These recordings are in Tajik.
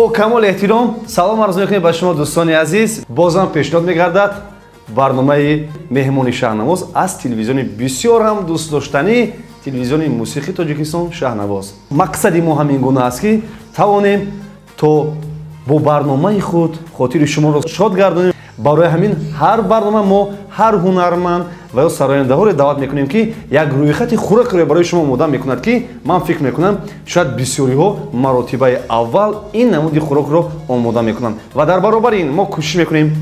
Бо камоли эҳтиром салом арз мекунем ба шумо, дӯстони азиз. Бозам пешниҳод мегардад барномаи меҳмони Шаҳнавоз аз телевизиони бисёр ҳам дӯстдоштанӣ, телевизиони мусиқии Тоҷикистон Шаҳнавоз. Мақсади мо ҳамин гуна аст, ки тавонем то бо барномаи худ хотири шуморо шод гардонем. Барои ҳамин ҳар барнома мо ҳар ҳунарманд ва ё сарояндаҳоро даъват мекунем, ки як рӯйхати хӯрокро барои шумо омода мекунад, ки ман фикр мекунам, шояд бисёриҳо маротибаи аввал ин намуди хӯрокро омода мекунанд. Ва дар баробари ин мо кӯшиш мекунем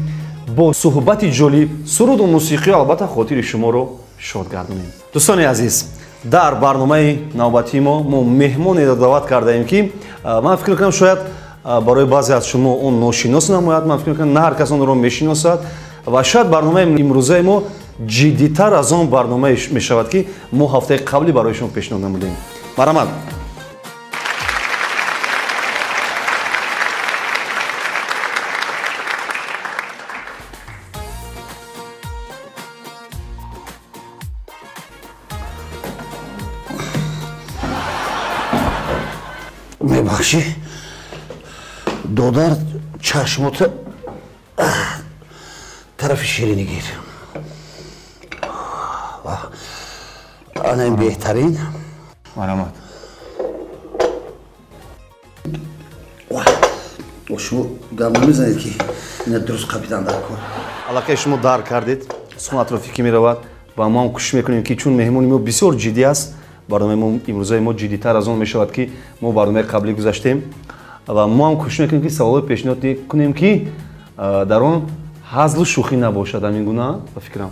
бо суҳбати ҷолиб, суруду мусиқӣ албатта хотири шуморо шод гардонем. Дӯстони азиз, дар барномаи навбатии мо меҳмонеро даъват кардаем, ки ман фикр мекунам, шояд барои баъзе аз шумо он ношинос намояд. Ман фикр мекунам, на ҳар кас онро мешиносад ва шояд барномаи имрӯзаи мо ҷиддитар аз он барномае мешавад, ки мо ҳафтаи қаблӣ барои шумо пешниҳод намудем. Марҳамат. Мебахшӣ, додар, чашмота тарафи ширинӣ гир. Ана ин беҳтарин. Марҳамат. Шумо гап намезанед, ки ина дуруст қапидан дар кор. Аллакай шумо дарк кардед, сухан атрофи ки меравад ва мо ҳам кӯшиш мекунем, ки чун меҳмони мо бисёр ҷиддӣ аст, барномаи мо имрӯзаи мо ҷиддитар аз он мешавад, ки мо барномаи қаблӣ гузаштем, ва мо ҳам кӯшиш мекунем, ки саволҳое пешниҳод кунем, ки дар он ҳазлу шӯхӣ набошад. Ҳамин гуна ба фикрам.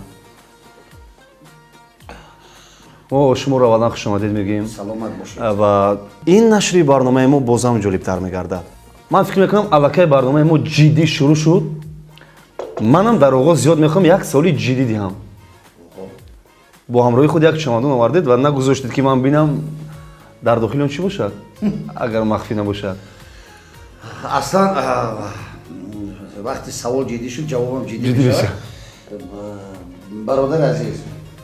Мо шуморо аввалан хушомадед мегӯем. Саломат бошед. Ва ин нашри барномаи мо бозам ҷолибтар мегардад. Ман фикр мекунам, аллакай барномаи мо ҷиддӣ шурӯъ шуд. Манам дар оғоз зиёд мехоҳам як саволи ҷиддӣ диҳам. Бо ҳамроҳи худ як чамадон овардед ва нагузоштед, ки ман бинам дар дохили он чӣ бошад, агар махфӣ набошад. Аслан вақти савол ҷиддӣ шуд, ҷавобам ҷиддӣ мешавад. Бародари азиз,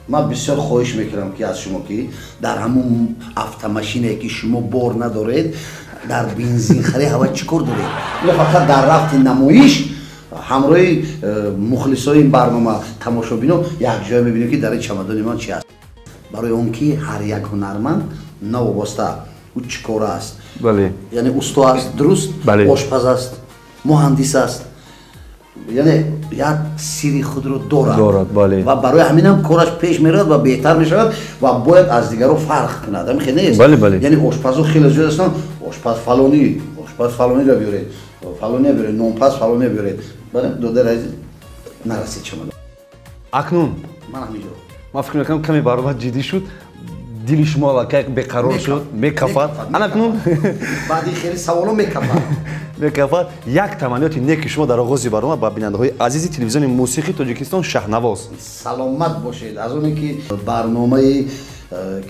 ман бисёр хоҳиш мекунам, ки аз шумо, ки дар ҳамун автомашинае, ки шумо бор надоред, дар бензинхарӣ ҳава чӣ кор доред? Ина фақат дар рафти намоиш ҳамроҳи мухлисои ин барнома, тамошобино якҷоя мебинем, ки дар ин чамадони ман чи аст. Барои он ки ҳар як ҳунарманд новобаста ӯ чӣ кора аст, яъне усто аст, дуруст, ошпаз аст, муҳандис аст, яъне як сири худро дорад ва барои ҳаминам кораш пеш меравад ва беҳтар мешавад ва бояд аз дигарон фарқ кунад. Ҳамин хел нест? Яъне ошпазо хеле зиёд ҳастанд. Ошпаз фалонӣ, ошпаз фалониро биёред, фалония биёред, нонпаз фалония биёред. Бале, додари азиз, нарасид чамадон. Акнун ман ҳаминҷо ман фикр мекунам, каме баромад ҷиддӣ шуд, дили шумо аллакай беқарор шуд, мекафад. Анакнун баъди хеле саволо мекафад. Мекафад. Як таманниёти неки шумо дар оғози барнома ба бинандаҳои азизи телевизиони мусиқии Тоҷикистон Шаҳнавоз. Саломат бошед. Аз оне ки барномаи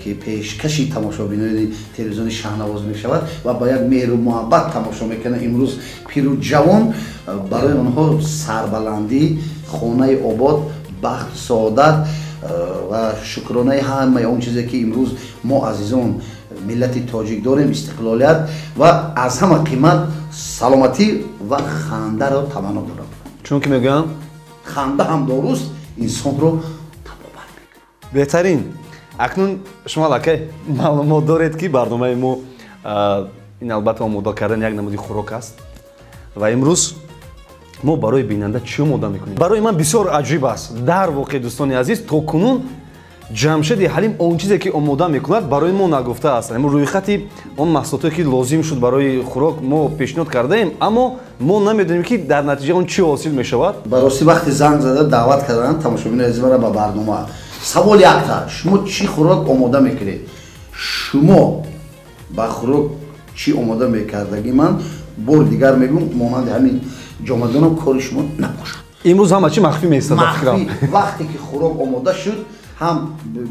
ки пешкаши тамошобинони телевизиони Шаҳнавоз мешавад ва ба як меҳру муҳаббат тамошо мекунанд имрӯз пиру ҷавон, барои онҳо сарбаландӣ, хонаи обод, бахту саодат ва шукронаи ҳамаи он чизе, ки имрӯз мо азизон миллати тоҷик дорем, истиқлолият ва аз ҳама қимат саломатӣ ва хандаро таманно дорам. Чунки мегӯям, ханда ҳам доруст, инсонро табобат мекунад. Беҳтарин. Акнун шумо аллакай маълумот доред, ки барномаи мо ин албатта омода кардан як намуди хӯрок аст ва имрӯз мо барои бинанда чӣ омода мекунем? Барои ман бисёр аҷиб аст. Дар воқеъ, дӯстони азиз, то кунун Ҷамшеди Ҳалим он чизе, ки омода мекунад, барои мо нагуфтааст. Рӯйхати он маҳсулотое, ки лозим шуд барои хӯрок, мо пешниҳод кардаем, аммо мо намедонем, ки дар натиҷа он чӣ ҳосил мешавад. Ба ростӣ, вақте занг зада даъват карданд тамошобинои азиз маро ба барнома, савол якта: шумо чӣ хӯрок омода мекунед? Шумо ба хӯрок чӣ омода мекардагӣ, ман бори дигар мегӯм, монанди ҳамин ҷомадонам кори шумо набошад. Имрӯз ҳама чӣ махфӣ меистад. Вақте ки хӯрок омода шуд, ҳам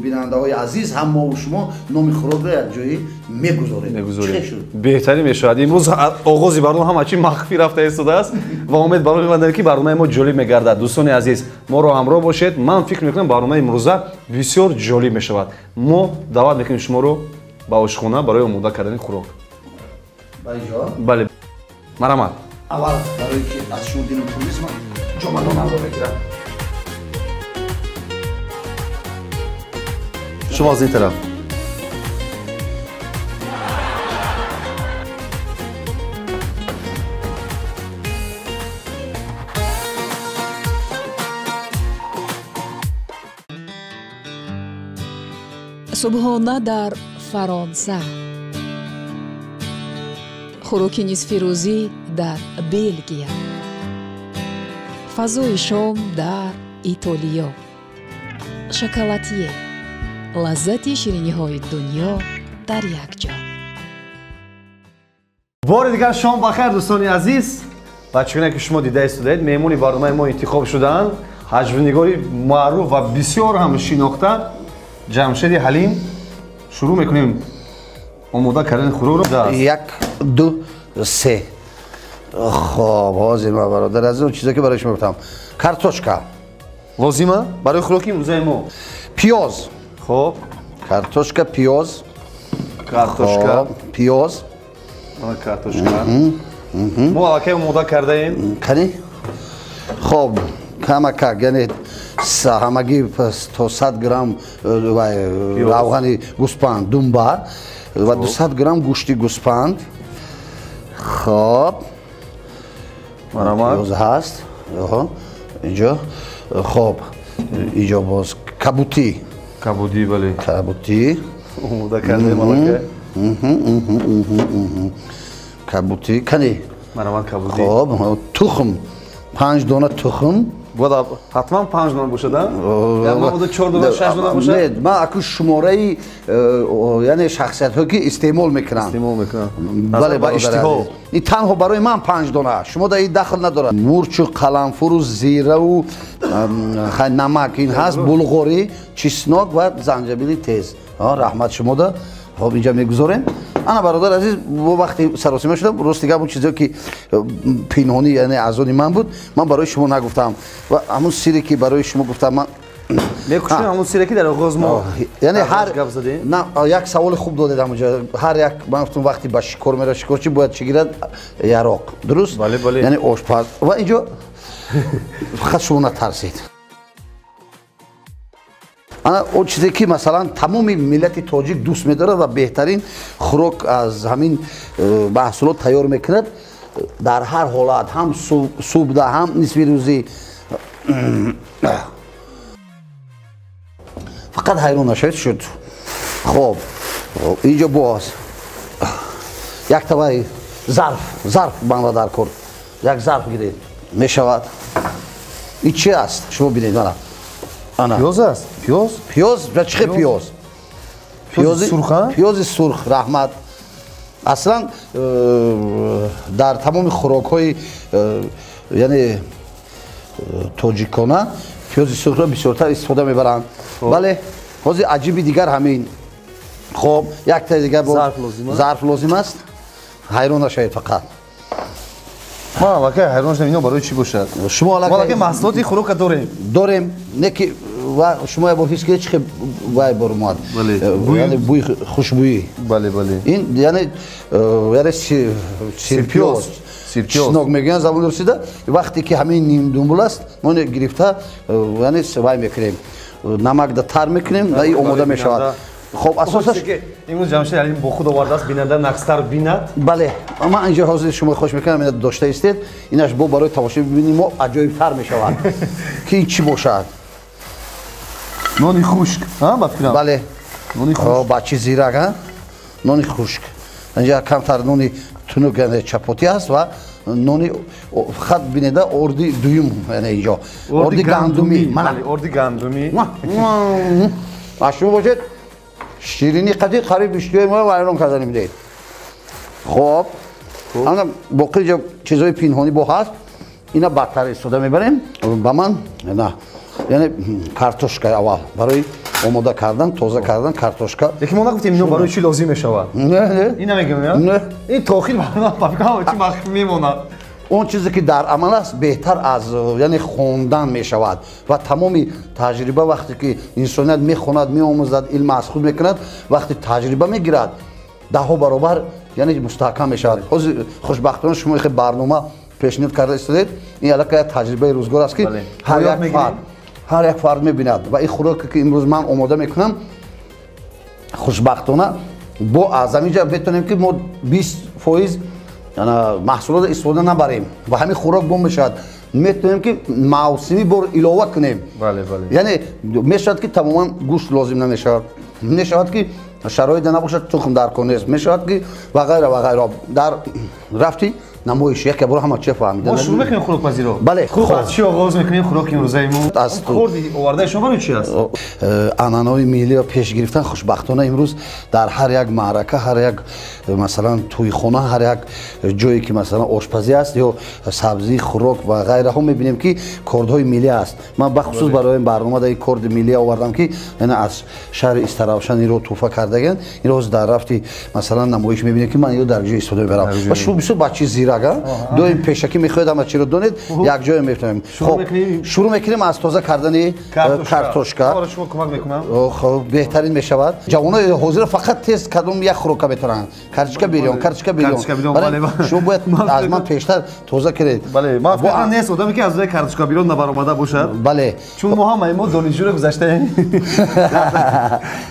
бинандаҳои азиз, ҳам мову шумо номи хӯрокро якҷоӣ мегузорем. Беҳтарин мешавад. Имрӯз оғози барнома ҳама чӣ махфӣ рафта истодааст ва умед баро мебандем, ки барномаи мо ҷолиб мегардад. Дӯстони азиз, моро ҳамроҳ бошед. Ман фикр мекунам, барномаи имрӯза бисёр ҷолиб мешавад. Мо даъват мекунем шуморо ба ошхона барои омода кардани хӯрок. Бале. Марҳамат. Аввал барои ки аз шумо дилам пур нест, ман ҷомадонамро мегирам. Шумо аз ин тараф. Субҳона дар Фаронса, хӯроки нисфирӯзӣ дар Белгия, фазои шом дар Итолиё, шоколатье, лаззати шириниҳои дунё дар як ҷо. Бори дигар шом бахайр, дӯстони азиз. Ва чугуна ки шумо дида истодаед, меҳмони барномаи мо интихоб шудаанд ҳаҷвнигори маъруф ва бисёр ҳам шинохта Ҷамшеди Ҳалим. Шурӯъ мекунем омода кардани хӯрокро. 1, 2, 3. Хоб, ҳозир ман бародар аз он чизе ки барои шумо гуфтам. Картошка лозима барои хӯроки имрӯзаи мо. Пиёз. Хоб. Картошка, пиёз. Картошка, пиёз. Мана картошка. Мо аллакай омода кардаем. Кани? Хоб, камакак, яъне ҳамагӣ то 100 грамм равғани гӯспанд думба ва 200 грамм гӯшти гӯспанд. Хоб, пиёз ҳаст инҷо. Хоб, инҷо боз кабутӣ. Кабудӣ, бале. Кабутӣ омода кардаем аллакай. Кабутӣ кани? Марҳамат, кабудӣ. Хоб, тухм, 5 дона тухм. Бояд ҳатман 5 дона бошад, а? Ё мабодо 4 дона, 6 дона бошад? Не, ман аку шумораи яъне шахсиятҳое ки истеъмол мекунанд. Истеъмол мекунанд. Бале, ба иштиҳо. Ин танҳо барои ман 5 дона. Шумо дар ин дахл надорад. Мурчу, қаламфуру, зираву, намак ин ҳаст, булғорӣ, чеснок ва занҷабили тез. Раҳмат шумода. Хоб, инҷа мегузорем. Ана бародар азиз, бо вақти саросима шудам, рости гап он чизое ки пинҳонӣ, яъне аз они ман буд, ман барои шумо нагуфтам. Ва ҳамун сире ки барои шумо гуфтам, ман мекӯшем ҳамун сире ки дар оғоз мо яъне ҳар гап задем. На, як саволи хуб додед ҳамунҷо. Ҳар як, ман гуфтам вақти ба шикор меравад, шикорчӣ бояд чӣ гирад? Яроқ. Дуруст? Бале, бале. Яъне ошпаз. Ва инҷо фақат шумо натарсед. Ана он чизе ки масалан тамоми миллати тоҷик дӯст медорад ва беҳтарин хӯрок аз ҳамин маҳсулот тайёр мекунад, дар ҳар ҳолат, ҳам субҳда, ҳам нисфи рӯзӣ. Фақат ҳайрон нашавед, шуд. Хоб, инҷо боз як таваи зарф, зарф манро дар кор. Як зарф гиред, мешавад. Ин чи аст? Шумо бинед, мана. Ана. Пиёз аст? Пиёз? Пиёз? Ва чӣ хел пиёз? Пиёзи сурх, а? Пиёзи сурх, раҳмат. Аслан дар тамоми хӯрокҳои яъне тоҷикона пиёзи сурхро бисёртар истифода мебаранд. Бале, ҳозир аҷиби дигар ҳамин. Хоб, яктаи дигар бо зарф лозим аст. Ҳайрон нашавед фақат. Ман аллакай ҳайрон шудам, ино барои чӣ бошад? Шумо аллакай маҳсулоти хӯрока дорем. Дорем, не ки ва шумо як бор ҳис кунед чӣ хел вай баромад. Яъне бӯи хушбӯӣ. Бале, бале. Ин яъне сирпиёз. Чеснок мегӯянд забони русида. Вақте ки ҳамин нимдумбул аст, мо инро гирифта яъне вай мекунем. Намакда тар мекунем ва ин омода мешавад. Хоб, асосаш имрӯз Ҷамшед Ҳалим бо худ овардааст, бинанда нақстар бинад. Бале, ман инҷо ҳозир шумо хоҳиш мекунам, ина дошта истед, инаш бо барои тамошобини мо аҷоибтар мешавад. Ки ин чӣ бошад? Нони хушк, ҳа, ба фикрам? Бале. Нони хушк. Бачи зирак, ҳа? Нони хушк. Инҷа камтар нони тунук, яъне чапотӣ аст ва нони фақат бинеда орди дуюм, яъне инҷо. Орди гандумӣ. Бале, орди гандумӣ. А шумо бошед, ширини қади қариб иштиҳои моро вайрон кардани бидед. Хоб, ана боқӣ ҷо чизҳои пинҳонӣ бо ҳаст, ина бадтар истифода мебарем. Ба ман на, яъне картошка аввал барои омода кардан, тоза кардан картошка. Лекин мо нагуфтем ино барои чӣ лозим мешавад? Не, не. Ин намегӯем, не? Ин то охир ба фикрам чӣ махфӣ мемонад. Он чизе ки дар амал аст беҳтар аз яъне хондан мешавад ва тамоми таҷриба вақте ки инсоният мехонад, меомӯзад, илм аз худ мекунад, вақте таҷриба мегирад, даҳҳо баробар яъне мустаҳкам мешавад. Ҳозир хушбахтона шумо хеле барнома пешниҳод карда истодед. Ин аллакай як таҷрибаи рӯзгор аст, ки ҳар як фард мебинад. Ва ин хӯроке, ки имрӯз ман омода мекунам, хушбахтона бо аз ҳамин ҷо метавонем, ки мо 20% маҳсулотро истифода набарем ва ҳамин хӯрок бо мешавад. Метавонем, ки мавсимӣ бор илова кунем. Яъне мешавад, ки тамоман гӯшт лозим намешавад, мешавад, ки шароите набошад, тухм дар кор нест, мешавад, ки ва ғайра ва ғайра. Дар рафти намоиш яке бор ҳама чиз фаҳмида. Мо шурӯъ мекунем хӯрокпазиро. Бале. Хуб, аз чӣ оғоз мекунем хӯроки имрӯзаи мо? Аз корди овардаи шумо барои чӣ аст? Анъанаҳои миллиро пеш гирифтан. Хушбахтона имрӯз дар ҳар як маърака, ҳар як, масалан, тӯйхона, ҳар як ҷое, ки, масалан, ошпазӣ аст ё сабзӣ, хӯрок ва ғайраҳо, мебинем, ки кордҳои миллӣ аст. Ман бахусус барои ин барнома дар ин корди миллӣ овардам, ки аз шаҳри Истаравшан инро тӯҳфа кардаган. Инро ҳозир дар рафти, масалан, намоиш мебинем, ки ман инро дар ҷои истифода мебарам. Ва шумо бисёр бачаи зирак, доим пешакӣ мехоҳед ҳама чиро донед, як ҷое мефаҳмем. Хоб, шурӯъ мекунем аз тоза кардани картошка. Шумо кӯмак мекунам. Хоб, беҳтарин мешавад. Ҷавонои ҳозира фақат тез кадом як хӯрока метавонанд: картошка бирён, картошка бирён. Шумо бояд аз ман пештар тоза кунед. Бале, ман фикр нест одаме, ки аз рӯи картошка бирён набаромада бошад. Бале. Чун мо ҳамаи мо донишҷӯро гузаштаем.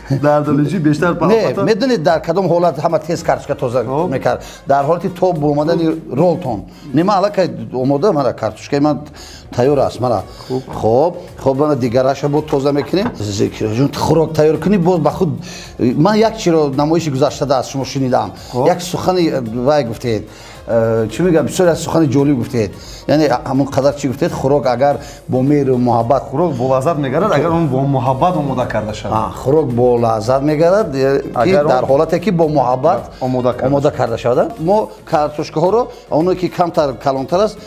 Дар донишҷӯ бештар не, медонед, дар кадом ҳолат ҳама тез картошка тоза мекард? Дар ҳолати тоб омадани ролтон. Не, ман аллакай омода, мана картошкаи ман тайёр аст, мана. Хоб, хоб, мана дигараша боз тоза мекунем. Зикирҷон, хӯрок тайёр кунӣ боз ба худ. Ман як чиро намоиши гузаштада аз шумо шунидам. Як сухани вай гуфтед, чӣ мегӯям, бисёр як сухани ҷолиб гуфтед. Яъне ҳамон қадар чӣ гуфтед? Хӯрок агар бо меҳру муҳаббат, хӯрок бо лаззат мегардад, агар он бо муҳаббат омода карда шавад. Хӯрок бо лаззат мегардад, ки дар ҳолате ки бо муҳаббат омода карда шавад. Мо картошкаҳоро, оное ки камтар калонтар аст,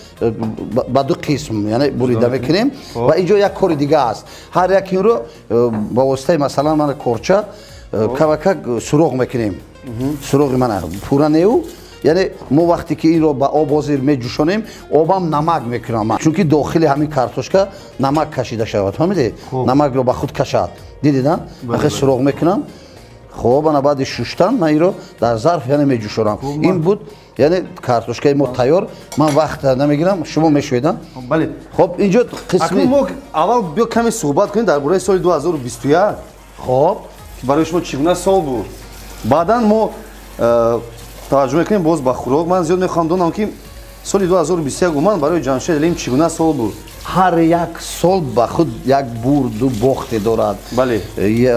ба ду қисм, яъне, бурида мекунем. Ва ин ҷо як кори дига аст. Ҳар як инро ба воситаи, масалан, мана корча камакак суроғ мекунем. Суроғи мана пурра неу. Яъне мо вақте ки инро ба об ҳозир меҷӯшонем, обам намак мекунам, чунки дохили ҳамин картошка намак кашида шавад. Фаҳмидед? Намакро ба худ кашад. Дидед, ахе суроғ мекунам. Хоб, ана баъди шуштан ман инро дар зарф, яъне, меҷӯшонам. Ин буд, яъне, картошкаи мо тайёр. Ман вақт намегирам, шумо мешӯед. Бале. Хоб, инҷо қисми мо аввал биё каме суҳбат кунем дар бораи соли 2021. Хоб, барои шумо чӣ гуна сол буд? Баъдан мо таваҷҷӯҳ мекунем боз ба хӯрок. Ман зиёд мехоҳам донам, ки соли 2021 умуман барои Ҷамшед Элим чӣ гуна сол буд. Ҳар як сол ба худ як бурду бохте дорад. Бале.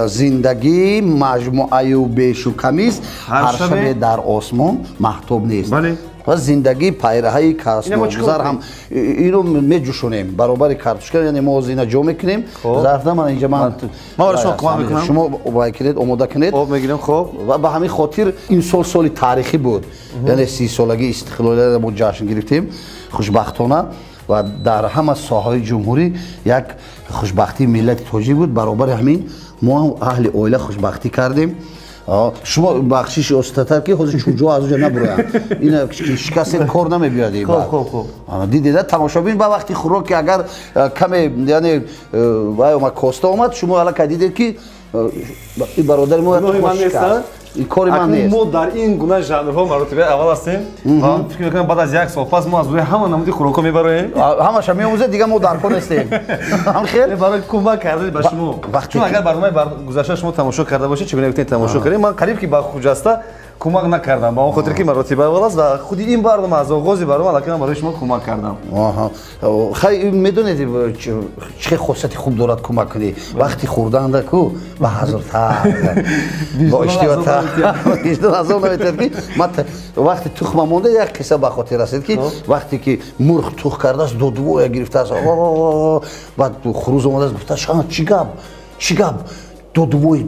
Зиндагӣ маҷмӯаю бешу камист, ҳар шабе дар осмон маҳтоб нест. Бале. Ва зиндагӣ пайраҳаи касногузар. Ҳам инро меҷӯшонем баробари картошка. Яъне мо ҳозир ина ҷо мекунем зарфда. Ман инҷа ман барои шумо кӯмак мекунам. Шумо вай кунед, омода кунед. Об мегирем. Хоб. Ва ба ҳамин хотир ин сол соли таърихӣ буд. Яъне 30-солагии истиқлолиятро мо ҷашн гирифтем, хушбахтона, ва дар ҳама соҳаҳои ҷумҳурӣ як хушбахтии миллати тоҷик буд. Баробари ҳамин мо ҳам аҳли оила хушбахтӣ кардем. Шумо бахшиши остатар, ки ҳозир чуҷо аз оҷа набуроянд. Ина шикастед, кор намебиёд. Дидеда, тамошобин, ба вақти хӯрок агар каме, яъне, вай омад, коста омад, шумо аллакай дидед, ки ин бародари мо шикаст. Ин кори ман нест. Мо дар ин гуна жанрҳо маротибаи аввал ҳастем ва фикр мекунам, баъд аз як сол пас мо аз рӯи ҳама намуди хӯрокҳо мебароем. Ҳамаша меомӯзед, дига мо дар кор нестем. Хел барои кӯмак кардани ба шумо, чун агар барномаи гузашта шумо тамошо карда бошед, чӣ гуна гуфтем, тамошо кардем, ман қариб ки ба Хуҷаста кӯмак накардам, ба он хотир ки маротиба аввал аст ва худи ин барнома, аз оғози барнома аллакай ман барои шумо кӯмак кардам. Хай, медонед, чӣ хосияти хуб дорад кӯмак кунӣ? Вақти хӯрданда ку ба ҳазуртар, бо иштиётар азоб наметавад, ки ман вақти тухма монда як қисса ба хотир расид, ки вақте ки мурғ тух кардааст, додвоя гирифтааст, баъд хуруз омадааст, гуфтааст: «Чӣ гап, чӣ гап, додвой?»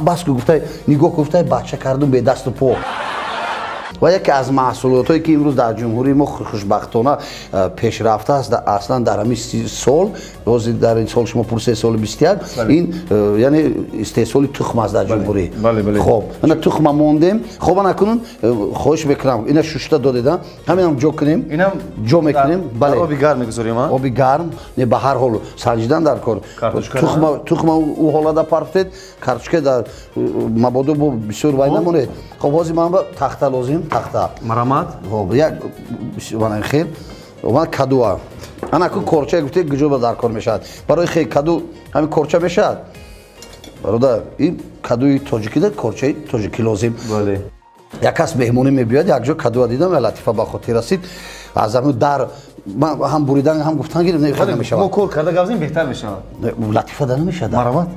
Бас ку, гуфтай, нигоҳ, гуфтай, бача кардум бе дасту по. Ва яке аз маҳсулотҳое ки имрӯз дар ҷумҳурии мо хушбахтона пешрафта аст, аслан дар ҳамин сол, ҳозир дар ин сол шумо пурсед, соли 21, ин яъне истеҳсоли тухм аст дар ҷумҳурӣ. Хоб, ана тухма мондем. Хоб, ана кунун хоҳиш мекунам, ина шушта додеда, ҳаминам ҷо кунем, ҷо мекунем. Бале, оби гарм мегузорем. Оби гарм не, ба ҳар ҳол санҷидан дар кор. Тухма ӯ ҳолада парфтед, картошка дар мабодо бо бисёр вай намонед. Хоб, ҳозир ман ба тахта лозим, тахта. Марамат. Хоб, як мана хел, ман кадуа. Ана ку корча гуфте куҷо ба дар кор мешавад? Барои хел каду ҳамин корча мешавад. Бародар, ин кадуи тоҷикида корчаи тоҷикӣ лозим. Бале. Як кас меҳмонӣ мебиёд, якҷо кадуа дидам, латифа ба хотир расид. Аз ҳамин дар ман ҳам буридан, ҳам гуфтан гирем, намешавад. Мо кор карда гап занем беҳтар мешавад. Латифа да намешавад. Марамат.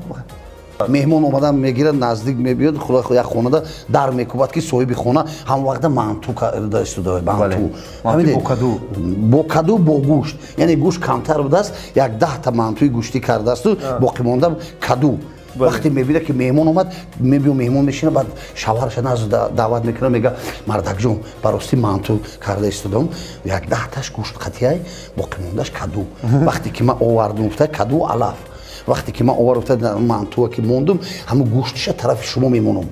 Меҳмон омадан мегирад, наздик мебиёд, худо як хонада дар мекӯбад, ки соҳиби хона ҳам вақта манту карда истода, манту. Бо каду. Бо каду, бо гӯшт. Яъне гӯшт камтар будааст, як 10та мантуи гӯштӣ кардаасту боқимонда каду. Вақте мебинад, ки меҳмон омад, мебиё меҳмон мешина, баъд шавҳарша назд даъват мекунад, мега: мардакҷон, ба ростӣ манту карда истодам, як 10таш гӯшт қатияй, боқимондаш каду. Вақте ки ман овардум, гуфта, каду алаф. Вақте ки ман овардум мантуа ки мондум, ҳамун гӯштиша тарафи шумо мемонам.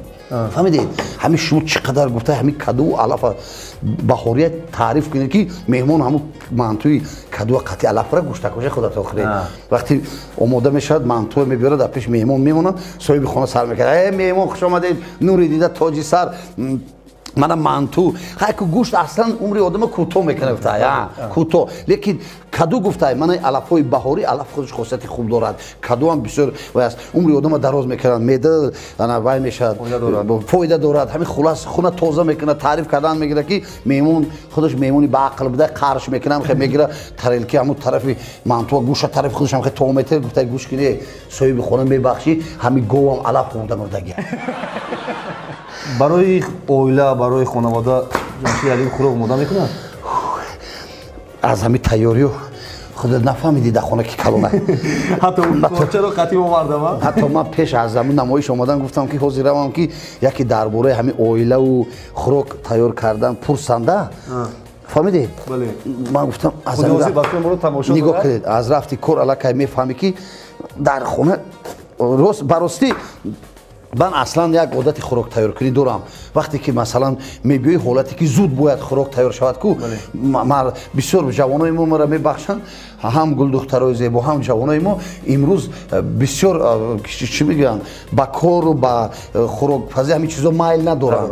Фаҳмидед? Ҳамин шумо чӣ қадар гуфта, ҳамин каду алафа баҳория таъриф кунед, ки меҳмон ҳамун мантуи кадуа қатъи алафра гӯштакоша худатон хӯред. Вақте омода мешавад, мантуа мебиёрад, дар пеши меҳмон мемонад, соҳиби хона сар мекунад: э меҳмон, хуш омадед, нури дида, тоҷи сар, мана манту. Хайку гӯшт аслан умри одама кӯтоҳ мекунад, гуфта, кӯтоҳ. Лекин каду гуфта, мана алафҳои баҳорӣ, алаф худаш хосияти хуб дорад, каду ҳам бисёр вай аст, умри одама дароз мекунад, меъда ана вай мешавад, фоида дорад. Ҳамин хулас хона тоза мекунад, таъриф кардан мегирад, ки меҳмон худаш меҳмони баақл буда, қарш мекунад, хе мегирад тарелки ҳамун тарафи мантуа, гӯша тарафи худаш ҳам хе то метр, гуфта, гӯш кунӣ, соҳиби хона, мебахшӣ, ҳамин говам алаф хӯрда мурдаги. Барои оила, барои хонавода Ҷамшид Алиев хӯрок омода мекунад? Аз ҳамин тайёриё худат нафаҳмидӣ дар хона ки калона. Ҳатто корчаро қатъи овардам. Ҳатто ман пеш аз ҳамин намоиш омадан гуфтам, ки ҳозир равам, ки яке дар бораи ҳамин оилаву хӯрок тайёр кардан пурсанда. Фаҳмидед? Ман гуфтам аз нигоҳ кунед, аз рафти кор аллакай мефаҳмӣ, ки дар хона рост ба ростӣ. Ман аслан як одати хӯрок тайёркунӣ дорам. Вақте ки масалан мебиёи ҳолате ки зуд бояд хӯрок тайёр шавад ку, бисёр ҷавонои мо маро мебахшанд, ҳам гулдухтарои зебо, ҳам ҷавонои мо имрӯз бисёр чӣ мегӯянд, ба кору ба хӯрокпазӣ ҳамин чизо майл надоранд.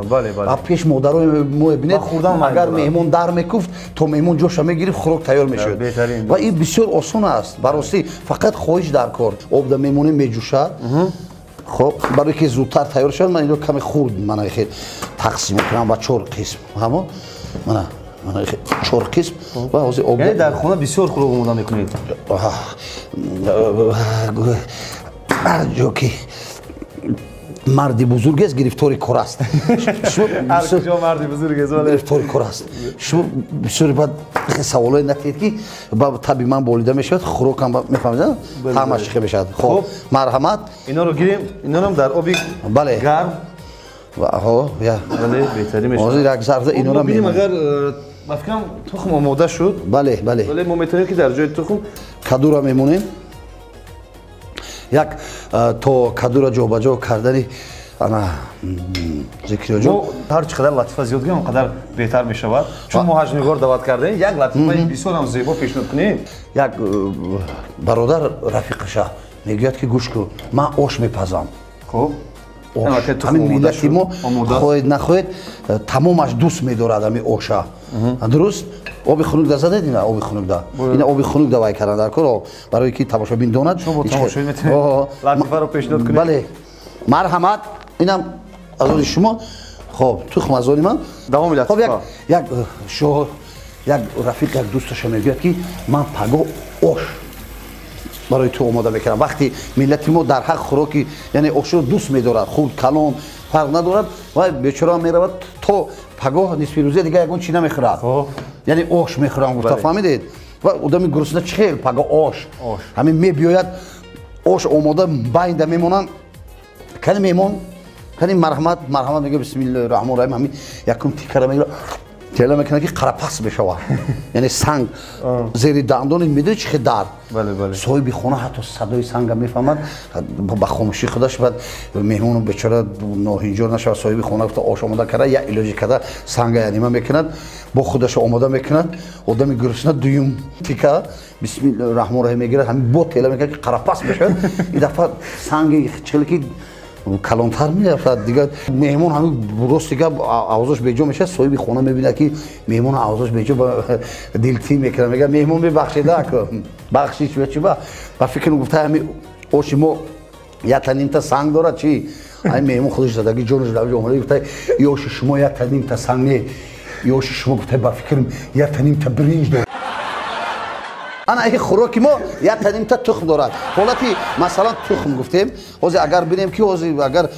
Пеш модарои мо бинед, агар меҳмон дар мекуфт, то меҳмон ҷоша мегирифт, хӯрок тайёр мешуд. Ва ин бисёр осон аст, ба ростӣ, фақат хоҳиш дар кор. Обда мемонем, меҷӯшад. Хоб, барои ки зудтар тайёр шавад, ман инро каме хурд мана хел тақсим мекунам ба 4 қисм. Ҳамо мана мана 4 қисм ва ҳозир об. Яъне дар хона бисёр хӯрок омода мекунед? Ҳар ҷо ки марди бузург аст, гирифтори кор аст. Ҳар куҷо марди бузург аст, гирифтори кор аст. Шумо бисёр баъд саволое накунед, ки ба таби ман болида мешавад, хӯрокам мефаҳмед, таъмаш чӣ мешавад. Хоб, марҳамат. Иноро гирем, инорам дар оби гарм. Ҳо, я. Бале, беҳтарин мешавад. Ҳозир як зарфда инора мебинем. Агар ба фикрам тухм омода шуд. Бале, бале. Бале, мо метавонем, ки дар ҷои тухм кадура мемонем. Як то кадура ҷобаҷо кардани ана Зикриёҷон. Ҳар чӣ қадар латифа зиёд гӯем, он қадар беҳтар мешавад. Чун мо ҳаҷвнигор даъват кардем, як латифаи бисёр ҳам зебо пешниҳод кунем. Як бародар рафиқаша мегӯяд, ки гӯш кун, ман ош мепазам. Хуб, ҳамин миллати мо хоҳед нахоҳед тамомаш дӯст медорад ҳамин оша. Дуруст? Оби хунук да задед? Ина оби хунук да, ина оби хунук да вай кардан дар кор, барои ки тамошобин донад. Латифаро пешниҳод кунед. Бале, марҳамат. Инам аз они шумо. Хоб, тухм аз они ман. Давоми латифа. Як шоҳ, як рафиқ як дӯсташа мегӯяд, ки ман пагоҳ ош барои ту омода мекунам. Вақти миллати мо дар ҳақ хӯроки, яъне ошро дӯст медорад, хурд калон фарқ надорад, ва бечора меравад, то пагоҳ нисфи рӯза дига ягон чӣ намехӯрад, яъне ош мехӯрам гуфта. Фаҳмидед? Ва одами гурусна чӣ хел пагоҳ ош ҳамин мебиёяд, ош омода байнда мемонанд. Кани меҳмон Кани марҳамат, марҳамат мегӯяд, бисмиллоҳи раҳмони раҳим, ҳамин якум тикара мегирад, тела мекунад ки қарапас мешавад. Яъне санг зери дандони медонӣ чӣ хел дард. Соҳиби хона ҳатто садои санга мефаҳмад, ба хомӯшии худаш баъд меҳмону бечора ноҳинҷор нашавад, соҳиби хона гуфта ош омода карда, як илоҷе карда санга янима мекунад, бо худашо омода мекунад, одами гурусна дуюм тика бисмиллоҳи раҳмони раҳим мегирад, ҳамин бо тела мекунад ки қарапас мешавад. Ин дафъа санги чиле ки калонтар мерафтад, дигар меҳмон ҳамин рости гап авзош беҷо мешавад. Соҳиби хона мебинад ки меҳмон авзош беҷо, дилтӣ мекунад, мегӯяд меҳмон мебахшида бахшиш чиба ба фикр гуфта ҳамин оши мо якта нимта санг дорад чи? Ҳамин меҳмон худаш задаги ҷонаш дар омада гуфта ё оши шумо якта нимта санг не, ё оши шумо гуфта ба фикрам якта нимта биринҷ дорад. Ана ин хӯроки мо якта нимта тухм дорад. Ҳолати масалан тухм гуфтем, ҳозир агар бинем ки ҳозир агар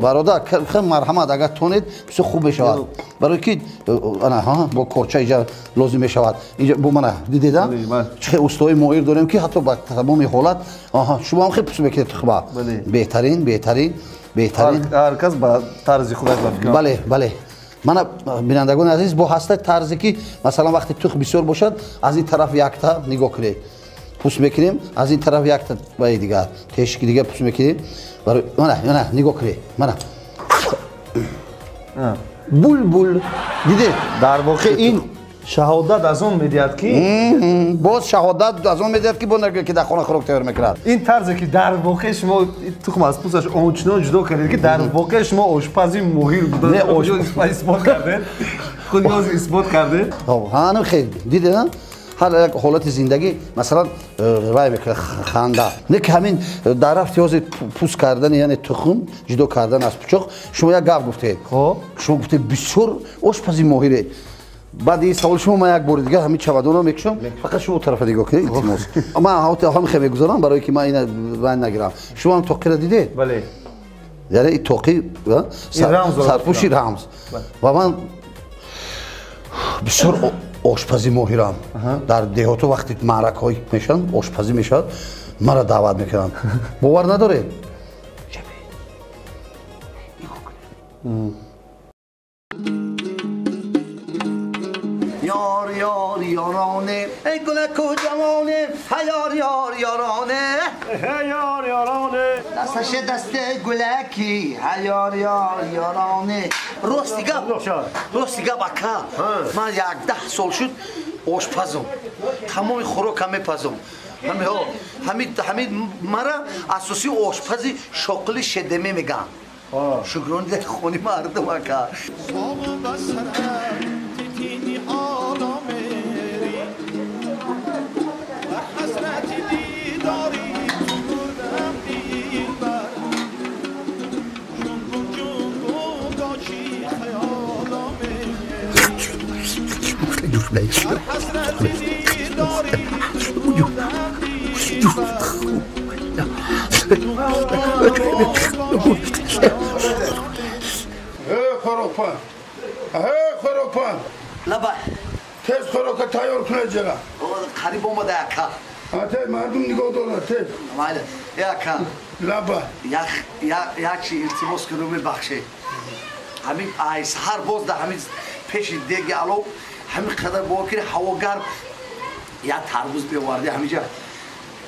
бародар марҳамат агар тонед бисёр хуб мешавад, барои ки ана бо корча инҷа лозим мешавад. Инҷа бо мана дидеда чӣ хел устои моҳир дорем ки ҳатто ба тамоми ҳолат шумо ҳам хел пӯст мекунед тухма. Беҳтарин, беҳтарин, беҳтарин. Ҳар кас ба тарзи худаш ба фикр. Бале, бале. Мана бинандагони азиз, бо ҳаста тарзе ки масалан вақте тухм бисёр бошад, аз ин тараф якта нигоҳ кунед пӯст мекунем, аз ин тараф якта баи дигар тешики дигар пӯст мекунем. Мана, мана нигоҳ кунед, мана булбул дидед. Дар воқеъ ин шаҳодат аз он медиҳад ки боз шаҳодат аз он медиҳад ки бо ки дар хона хӯрок тайёр мекунад. Ин тарзе ки дар воқеъ шумо тухм аз пӯсташ ончунон ҷудо кардед ки дар воқеъ шумо ошпази моҳир будан исбот кардед, худ боз исбот кардед. Ҳанам хел дидед, ҳар як ҳолати зиндагӣ масалан вай мекунад ханда. Не ки ҳамин дар рафти ҳозир пӯст кардани, яъне тухм ҷудо кардан аз пучоқ, шумо як гап гуфтед, шумо гуфтед бисёр ошпази моҳире. Баъди ин савол шумо ман як бори дигар ҳамин чавадонро мекушам, фақат шумо тарафа нигоҳ кунед, илтимос. Ман ҳамин хел мегузорам барое ки ман ина вай нагирам. Шумо ҳам тоқиро дидед? Бале. Яъне ин тоқи сарпӯши рамз. Ва ман бисёр ошпази моҳирам. Дар деҳото вақте маъракаҳо мешаванд, ошпазӣ мешавад, маро даъват мекунанд. Бовар надоред? Ёр ёр ёроне, эй гулаку ҷавоне, ҳаёр ёр ёроне, ҳаёр ёроне, дасташе дасте гулаки, ҳаёр ёр ёроне. Рости гап, рости гап ака, ман як 10 сол шуд ошпазум, тамоми хӯрока мепазум. Ҳамин мара асосии ошпази шоқили шедеме мегӯянд. Шукрони дар хони мардум ака. Лаба. Тез хӯрока тайёр кунед ҷара. Қариб омада ака. Тез мардум нигоҳ дорад тез. Майли, ака. Лаба. Як чи илтимос кунам, мебахшед. Ҳамин ай саҳар боз дар ҳамин пеши деги алов ҳамин қадар бо ки ҳаво гарм як тарбуз меоварди, ҳаминҷа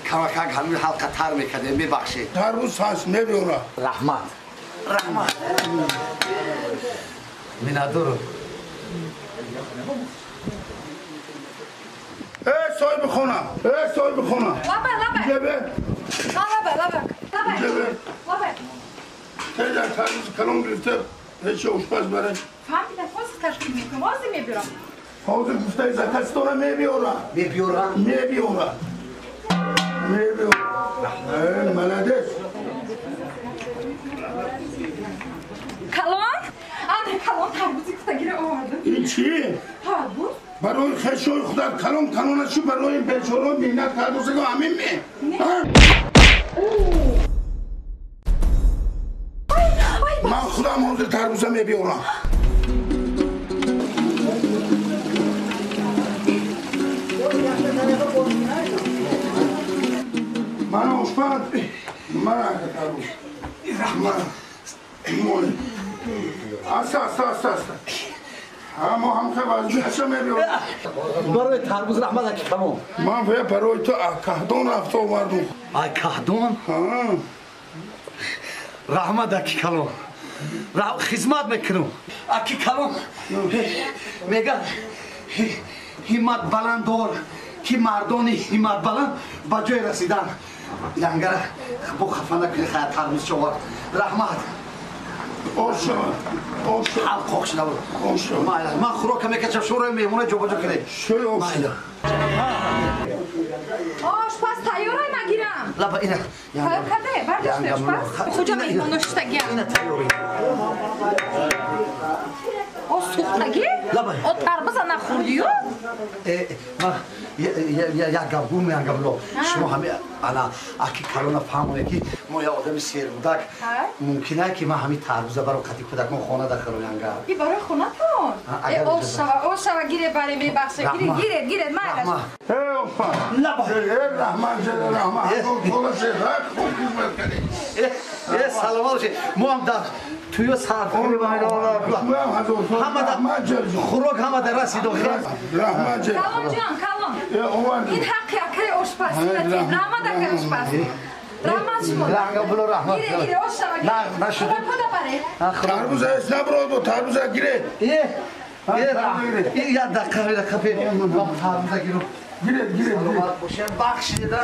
камакак ҳамин ҳалқа тар мекардем, мебахшед. Тарбуз ҳаст, мебиёрад. Раҳмат. Раҳмат. Миннатдорам. Эй соҳиби хона, эй соҳиби хона. Лаба, лаба. Ҷебе. Лаба, лаба. Лаба. Ҷебе. Лаба. Тез як тарбузи калон гирифта ҳечи ошпаз баред. Фаҳмидам, ҳозир ташкил мекунам, ҳозир мебиёрам. Ҳозир гуфтаи заказ дора мебиёрад. Мебиёрад? Мебиёрад. Мебиёрад. Э, молодец. Калон? Ана калон тарбузи гуфтагиро овардам. Ин чӣ? Тарбуз? Барои хешои худат калон калона чӣ барои бечоро меҳнат тарбузаго ҳамин ме? Ман худам ҳозир тарбуза мебиёрам. Мана ошпаз, мана тарбуз. Раҳмат. Аста, аста, аста, аста. Ҳамо ҳамха вазъиятша мебиёрам. Барои тарбуз раҳмат аки калон. Ман фе барои ту каҳдон рафта овардум. Ай каҳдон? Раҳмат аки калон. Хизмат мекунам. Аки калон мегӯяд ҳиммат баланддор ки мардони ҳиммат баланд ба ҷой расидан. Янгара бо хафа накунӣ хая тарбуз човард. Раҳмат. Ош шава, ош шава. Ҳалқоқ шуда буд. Ош шава. Майла, ман хӯрока мекачам, шуморо меҳмона ҷобаҷо кардем. Шӯй ош. Майла. Ошпаз тайёрай магирам. Лаба ина. Тайёр карде? Бардоште ошпаз? Куҷо меҳмоно шуштагиам? Ина тайёрӣ. О сӯхтагӣ? Лаба. О тарбуза нахӯрдию? Ман як гап гум, як гап ло. Шумо ҳами ана аки калона фаҳмоне ки мо як одами сербудак. Мумкин ки ман ҳами тарбуза баро қати кӯдакон хона дахарам янга. И барои хонатон? Э ош шава, ош шава, гире баре мебахша. Гире, гире, гире, майлаш. Э опа. Лаба. Э раҳмат ҷале раҳмат. Холасе рак хуб хизмат кардӣ. Э саломат бошед. Мо ҳам дар туё сарф хӯрок ҳама дар расид охир. Раҳмат ҷале. Калон ҷон, калон. Ин ҳаққи акаи ошпаз. Раҳмат акаи ошпаз. Раҳмат шумо. Ранга було раҳмат. Гире, гире, ош шава. На, нашуд. Хӯрокҳо баре. Тарбуза эс наброд, тарбуза гире. Э, э, як дақиқа, як дақиқа, тарбуза гиру. Гире, гире. Саломат бошед. Бахшида.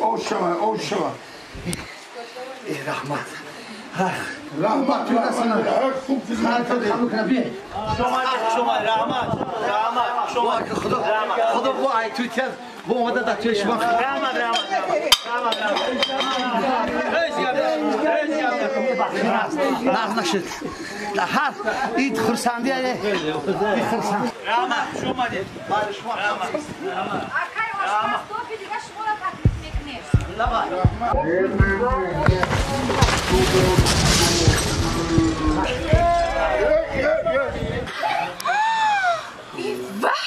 Ош шава, ош шава. Э, раҳмат. Раҳмат, раҳмат. Хуб хизмат кардӣ. Шумо раҳмат, раҳмат, шумо худо, худо бо ай туй тез бо омада дар туи шумо. Раҳмат, раҳмат, раҳмат, раҳмат. Ҳеҷ гап, ҳеҷ гап. Нағз нашуд. Ҳар ид хурсандӣ, ид хурсанд. Раҳмат, хуш омадед. Раҳмат. Акай ошпаз, тофи дига шуморо таклиф мекунем. Лаба. Ваҳ!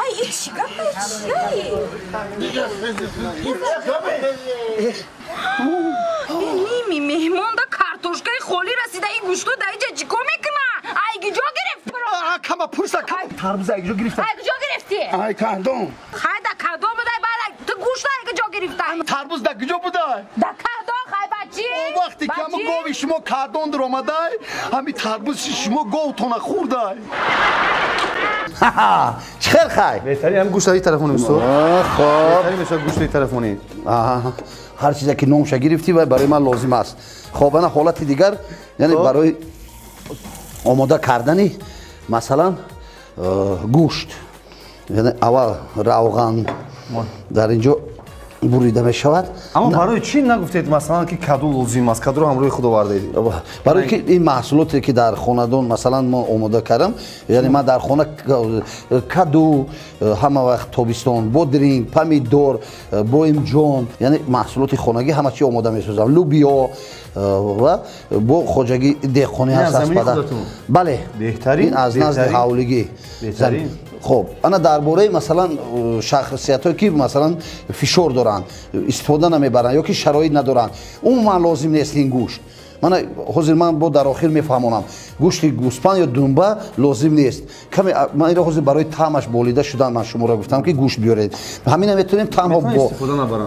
Ай, ин чӣ гапа, чияи? Ин ними меҳмонда картошкаи холӣ расида, ин гӯшту дар инҷа чӣ кор мекуна? Ай куҷо гирифт? Кама пурса, тарбуза ай куҷо гирифта? Ай куҷо гирифтӣ? Ай каҳдон. Хай да каҳдон будай, баъд ту гӯшт ай куҷо гирифта? Тарбуз да куҷо будай? Да каҳдон, хай бачи. Он вақте ки ҳама гови шумо каҳдон дуромадай, ҳами тарбузи шумо говтона хӯрдай. Чӣ хел хай? Беҳтарин ҳам гӯшт ай тарафони устод. Хоб. Беҳтарин мешавад гӯшти тарафони. Ҳар чизе ки номша гирифтӣ вай барои ман лозим аст. Хоб, ана ҳолати дигар, яъне барои омода кардани масалан гӯшт. Яъне аввал равған дар инҷо бурида мешавад. Аммо барои чӣ нагуфтед масалан ки каду лозим аст? Кадуро ҳамроҳи худ овардаед. Барои ки ин маҳсулоте ки дар хонадон масалан мо омода кардам, яъне ман дар хона каду ҳама вақт тобистон, бодринг, помидор, боимҷон, яъне маҳсулоти хонагӣ ҳама чи омода месозам. Лубиё ва бо хоҷагӣ деҳқонӣ ҳаст аз падар. Бале, беҳтарин аз назди ҳавлигӣ. Беҳтарин. Хоб, ана дар бораи масалан шахсиятҳое ки масалан фишор доранд, истифода намебаранд ё ки шароит надоранд, умуман лозим нест ин гӯшт. Мана ҳозир ман бо дар охир мефаҳмонам, гӯшти гӯспанд ё думба лозим нест. Каме ман инро ҳозир барои таъмаш болида шудан ман шуморо гуфтам ки гӯшт биёред. Ҳамина метавонем танҳо бо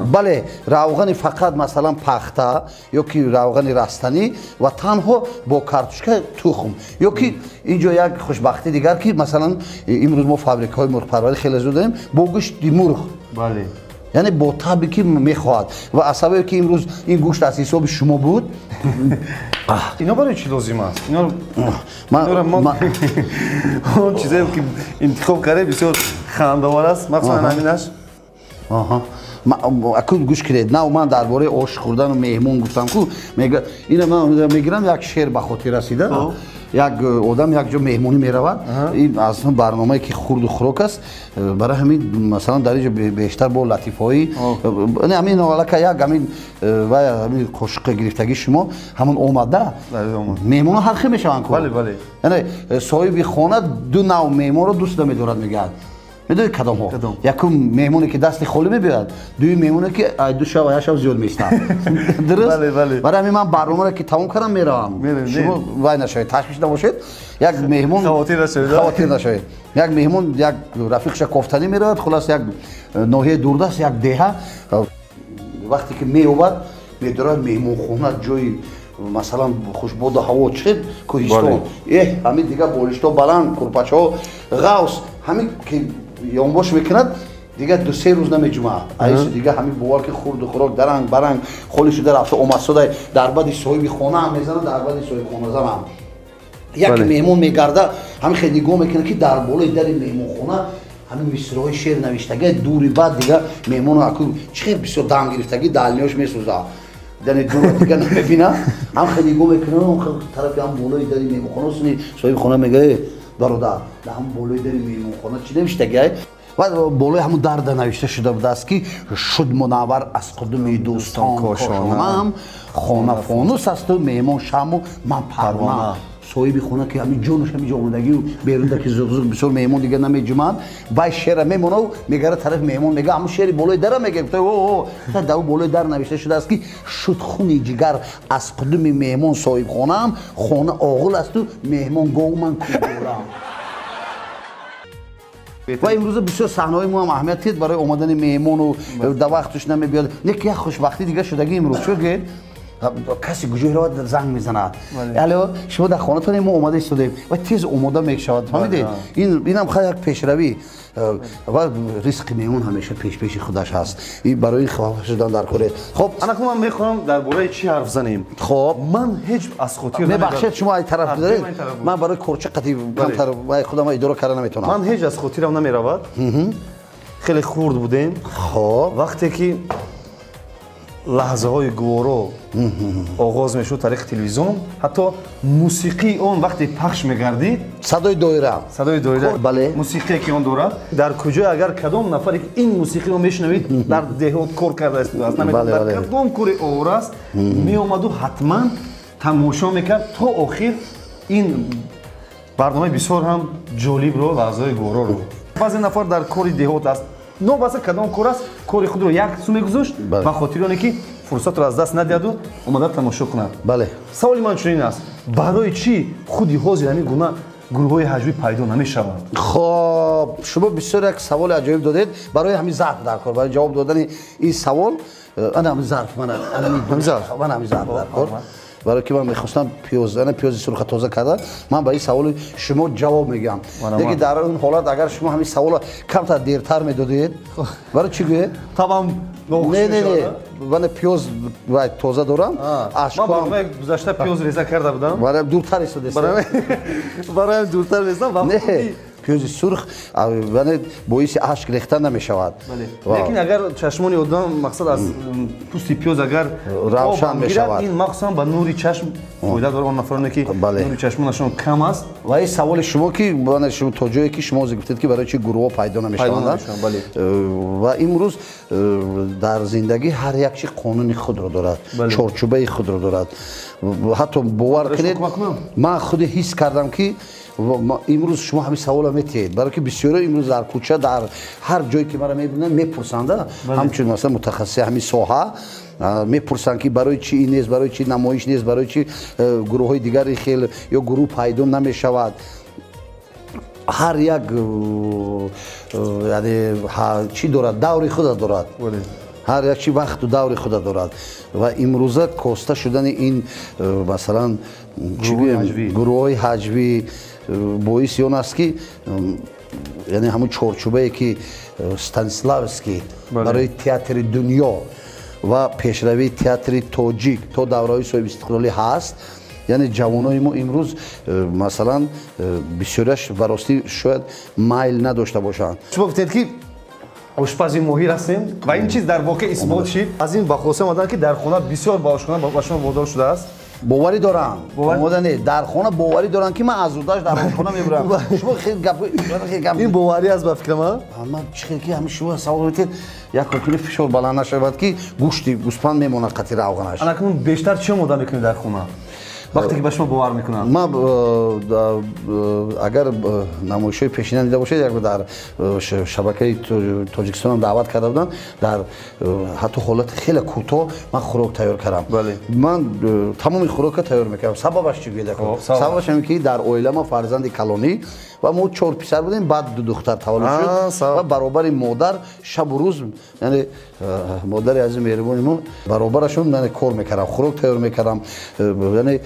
бале, равғани фақат масалан пахта ё ки равғани растанӣ ва танҳо бо картошка, тухм. Ё ки инҷо як хушбахтӣ дигар ки масалан имрӯз мо фабрикаҳои мурғпарварӣ хеле зуд дорем бо гӯшти мурғ. Бале. Яъне бо табе ки мехоҳад ва аз сабабе ки имрӯз ин гӯшт аз ҳисоби шумо буд. Ино барои чӣ лозим аст? Он чизое ки интихоб карде бисёр хандаовар аст, махсусан ҳаминаш. Аку гӯш кунед, нав ман дар бораи ош хӯрдану меҳмон гуфтам ку, ина ман мегирам як шеър ба хотир расида. Як одам як ҷо меҳмонӣ меравад, ин аз барномае ки хурду хӯрок аст, барои ҳамин масалан дар инҷо бештар бо латифҳои ҳамин аллака як ҳамин вай ҳамин қошуқи гирифтагии шумо ҳамон омада меҳмонҳо ҳар хел мешаванд ку. Бале, бале. Яъне соҳиби хона ду нав меҳмонро дӯст намедорад, мегӯяд. Медонед кадомҳо? Якум меҳмоне ки дасти холӣ мебиёяд, дуюм меҳмоне ки ду шаб як шаб зиёд меистад. Дуруст? Барои ҳамин ман барномаро ки тамом кардам меравам. Шумо вай нашавед, ташвиш набошед. Як меҳмон хавотир нашавед. Як меҳмон як рафиқша кофтанӣ меравад, хулас як ноҳияи дурдаст, як деҳа. Вақте ки меёбад, медорад меҳмонхона ҷои масалан хушбоду ҳаво чӣ кӯҳистон. Ҳамин дига болишто баланд, курпачаҳо ғавс, ҳамин ки ёнбош мекунад, дига ду-се рӯз намеҷумъад. Айсу дига ҳамин бовар ки хурду хӯрок даранг баранг холӣ шуда рафта омадсода дар бади соҳиби хона ҳам мезанад, дар бади соҳибхоназан ҳам. Яке меҳмон мегарда, ҳамин хел нигоҳ мекунад ки дар болои дари меҳмонхона ҳамин мисраҳои шеър навиштагӣ, дури баъд дига меҳмону аку чӣ хел бисёр дам гирифтагӣ далниёш месӯзад. Яъне дура дига намебинад, ҳам хел нигоҳ мекунад, тарафи ҳам болои дари меҳмонхона соҳиби хона мегӯяд: бародар, дар ҳамон болои дари меҳмонхона чӣ навиштагиай? Ва болои ҳамон дарда навишта шуда будааст ки шуд мунаввар аз қудуми дӯстон кошонаам, хона фонус асту меҳмон шаму ман парвона. Соҳиби хона ки ҳамин ҷонаш ҳамин ҷо омадагию берунда ки зуғзуғ бисёр меҳмон дига намеҷумад, вай шеъра мемонаву мегара тарафи меҳмон, мега ҳамон шеъри болои дара мега, о дар болои дар навишта шудааст ки шуд хуни ҷигар аз қудуми меҳмон соҳибхонаам, хона оғул асту меҳмон гов, ман кӯголам. Ва имрӯза бисёр саҳнаҳои мо ҳам аҳамият дид барои омадани меҳмону дар вақташ намебиёд. Не ки як хушбахтӣ дига шудаги имрӯз, чӯ ки касе куҷое равад занг мезанад: алло, шумо дар хонатон, мо омода истодаем, ва тез омода мешавад. Фаҳмидед? Инам хай як пешравӣ. Ва ризқи меҳмон ҳамеша пешпеши худаш ҳаст, ин барои хафа шудан дар кор. Хоб, анаку ман мехоҳам дар бораи чӣ ҳарф занем. Хоб, ман ҳеҷ аз хотир мебахшед, шумо ай тараф доред, ман барои корча қатӣ камтар вай худам идора карда наметавонам. Ман ҳеҷ аз хотирам намеравад, хеле хурд будем. Хоб, вақте ки лаҳзаҳои гуворо оғоз мешуд тариқи телевизион, ҳатто мусиқии он вақте пахш мегардид, садои доира, садои доира, бале, мусиқие ки он дорад, дар куҷо агар кадом нафаре ки ин мусиқиро мешунавид, дар деҳот кор карда истодааст, намедонам дар кадом кори овор аст, меомаду ҳатман тамошо мекард то охир ин барномаи бисёр ҳам ҷолибро, лаҳзаҳои гувороро. Баъзе нафар дар кори деҳот аст, нобаста кадом кор аст, кори худро як су мегузошт ба хотири оне ки фурсатро аз даст надиҳаду омада тамошо кунад. Бале. Саволи ман чунин аст: барои чӣ худи ҳозир ҳамин гуна гурӯҳҳои ҳаҷвӣ пайдо намешаванд? Хоб, шумо бисёр як саволи аҷоиб додед. Барои ҳамин зарф дар кор, барои ҷавоб додани ин савол ана ҳамин зарф, ман ҳамин зарф дар кор, барои ки ман мехостам пиёз, ана пиёзи сурха тоза карда, ман ба ин саволи шумо ҷавоб мегӯям. Лекин дар он ҳолат агар шумо ҳамин саволро камтар дертар медодед, барои чӣ гӯед? Табам не, не, не, ман пиёз вай тоза дорам. Ман гузашта пиёз реза карда будам, барои дуртар истодест, барои дуртар резам. Не, пиёзи сурх боиси ашк рехтан намешавад. Лекин агар чашмони одам, мақсад аз пӯсти пиёз агар равшан мешавад, ин махсусан ба нури чашм фоида дорад, он нафароне ки нури чашмонашон кам аст. Ва ин саволи шумо ки шумо то ҷое ки шумо гуфтед ки барои чи гурӯҳҳо пайдо намешаванд, ва имрӯз дар зиндагӣ ҳар як чи қонуни худро дорад, чорчӯбаи худро дорад. Ҳатто бовар кунед, ман худи ҳис кардам ки имрӯз шумо ҳамин саволро метиҳед, барои ки бисёро имрӯз дар кӯча, дар ҳар ҷое ки маро мебинанд, мепурсанд, ҳамчун масалан мутахассиси ҳамин соҳа мепурсанд ки барои чи ин нест, барои чи намоиш нест, барои чи гурӯҳҳои дигари хел ё гурӯҳ пайдо намешавад. Ҳар як чӣ дорад, даври худа дорад, ҳар як чи вақту даври худа дорад. Ва имрӯза коста шудани ин масалан гурӯҳҳои ҳаҷвӣ боиси он аст ки яъне ҳамун чорчӯбае ки Станиславский барои театри дунё ва пешравии театри тоҷик то давраҳои соҳибистиқлолӣ ҳаст, яъне ҷавонои мо имрӯз масалан бисёриаш ба ростӣ шояд майл надошта бошанд. Шумо гуфтед ки ошпази моҳир ҳастем ва ин чиз дар воқеъ исбот шид. Аз ин ба хулоса омадам ки дар хона бисёр ба ошхона ба шумо водор шудааст. Боварӣ дорам, омода не, дар хона боварӣ дорам ки ман аз удаш дар ошхона мебурам. Шумо хел гап, ин боварӣ аст ба фикри ман. Ман чӣ хел ки ҳамин шумо савол метиҳед, як кор кунед фишор баланд нашавад ки гӯшти гӯспанд мемонад қатъи равғанаш. Анакун бештар чӣ омода мекунед дар хона? Вақте ки ба шумо бовар мекунанд. Ман агар намоишҳои пешина дида бошед, як дар шабакаи Тоҷикистонам даъват карда буданд, дар ҳатто ҳолати хеле кӯтоҳ ман хӯрок тайёр кардам. Ман тамоми хӯрокро тайёр мекардам. Сабабаш чӣ гӯяд? Сабабаш ҳамин ки дар оила ман фарзанди калонӣ ва мо 4 писар будем, баъд 2 духтар таваллуд шуд ва баробари модар шабу рӯз, яъне модари азиз меҳрибони мо, баробарашон яъне кор мекардам, хӯрок тайёр мекардам, яъне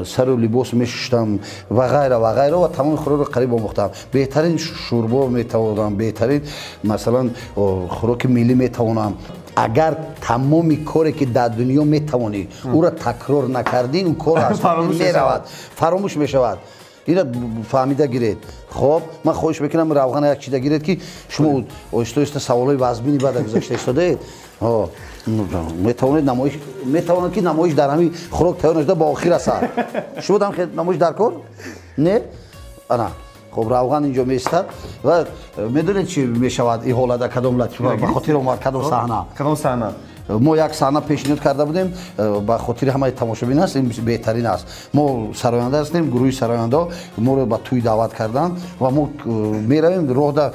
сару либос мешуштам ва ғайра ва ғайра ва тамоми хӯрокро қариб омӯхтам. Беҳтарин шӯрбо метавонам, беҳтарин масалан хӯроки миллӣ метавонам. Агар тамоми коре ки дар дунё метавонӣ ӯро такрор накардӣ, он кор аз меравад, фаромӯш мешавад. Ина фаҳмида гиред. Хоб, ман хоҳиш мекунам равғана як чида гиред ки шумо оҳиста оҳиста саволҳои вазмини баъда гузашта истодаед. Метавонед намоиш, метавонад ки намоиш дар ҳамин хӯрок тайёр нашуда ба охир расад. Шумо дам намоиш дар кор? Не? Ана. Хоб, равған инҷо меистад ва медонед чӣ мешавад ин ҳолата кадом латифа ба хотир омад, кадом саҳна? Кадом саҳна? Мо як саҳна пешниҳод карда будем, ба хотири ҳамаи тамошобин аст, ин беҳтарин аст. Мо сароянда ҳастем, гурӯҳи сарояндаҳо моро ба тӯй даъват карданд ва мо меравем роҳда,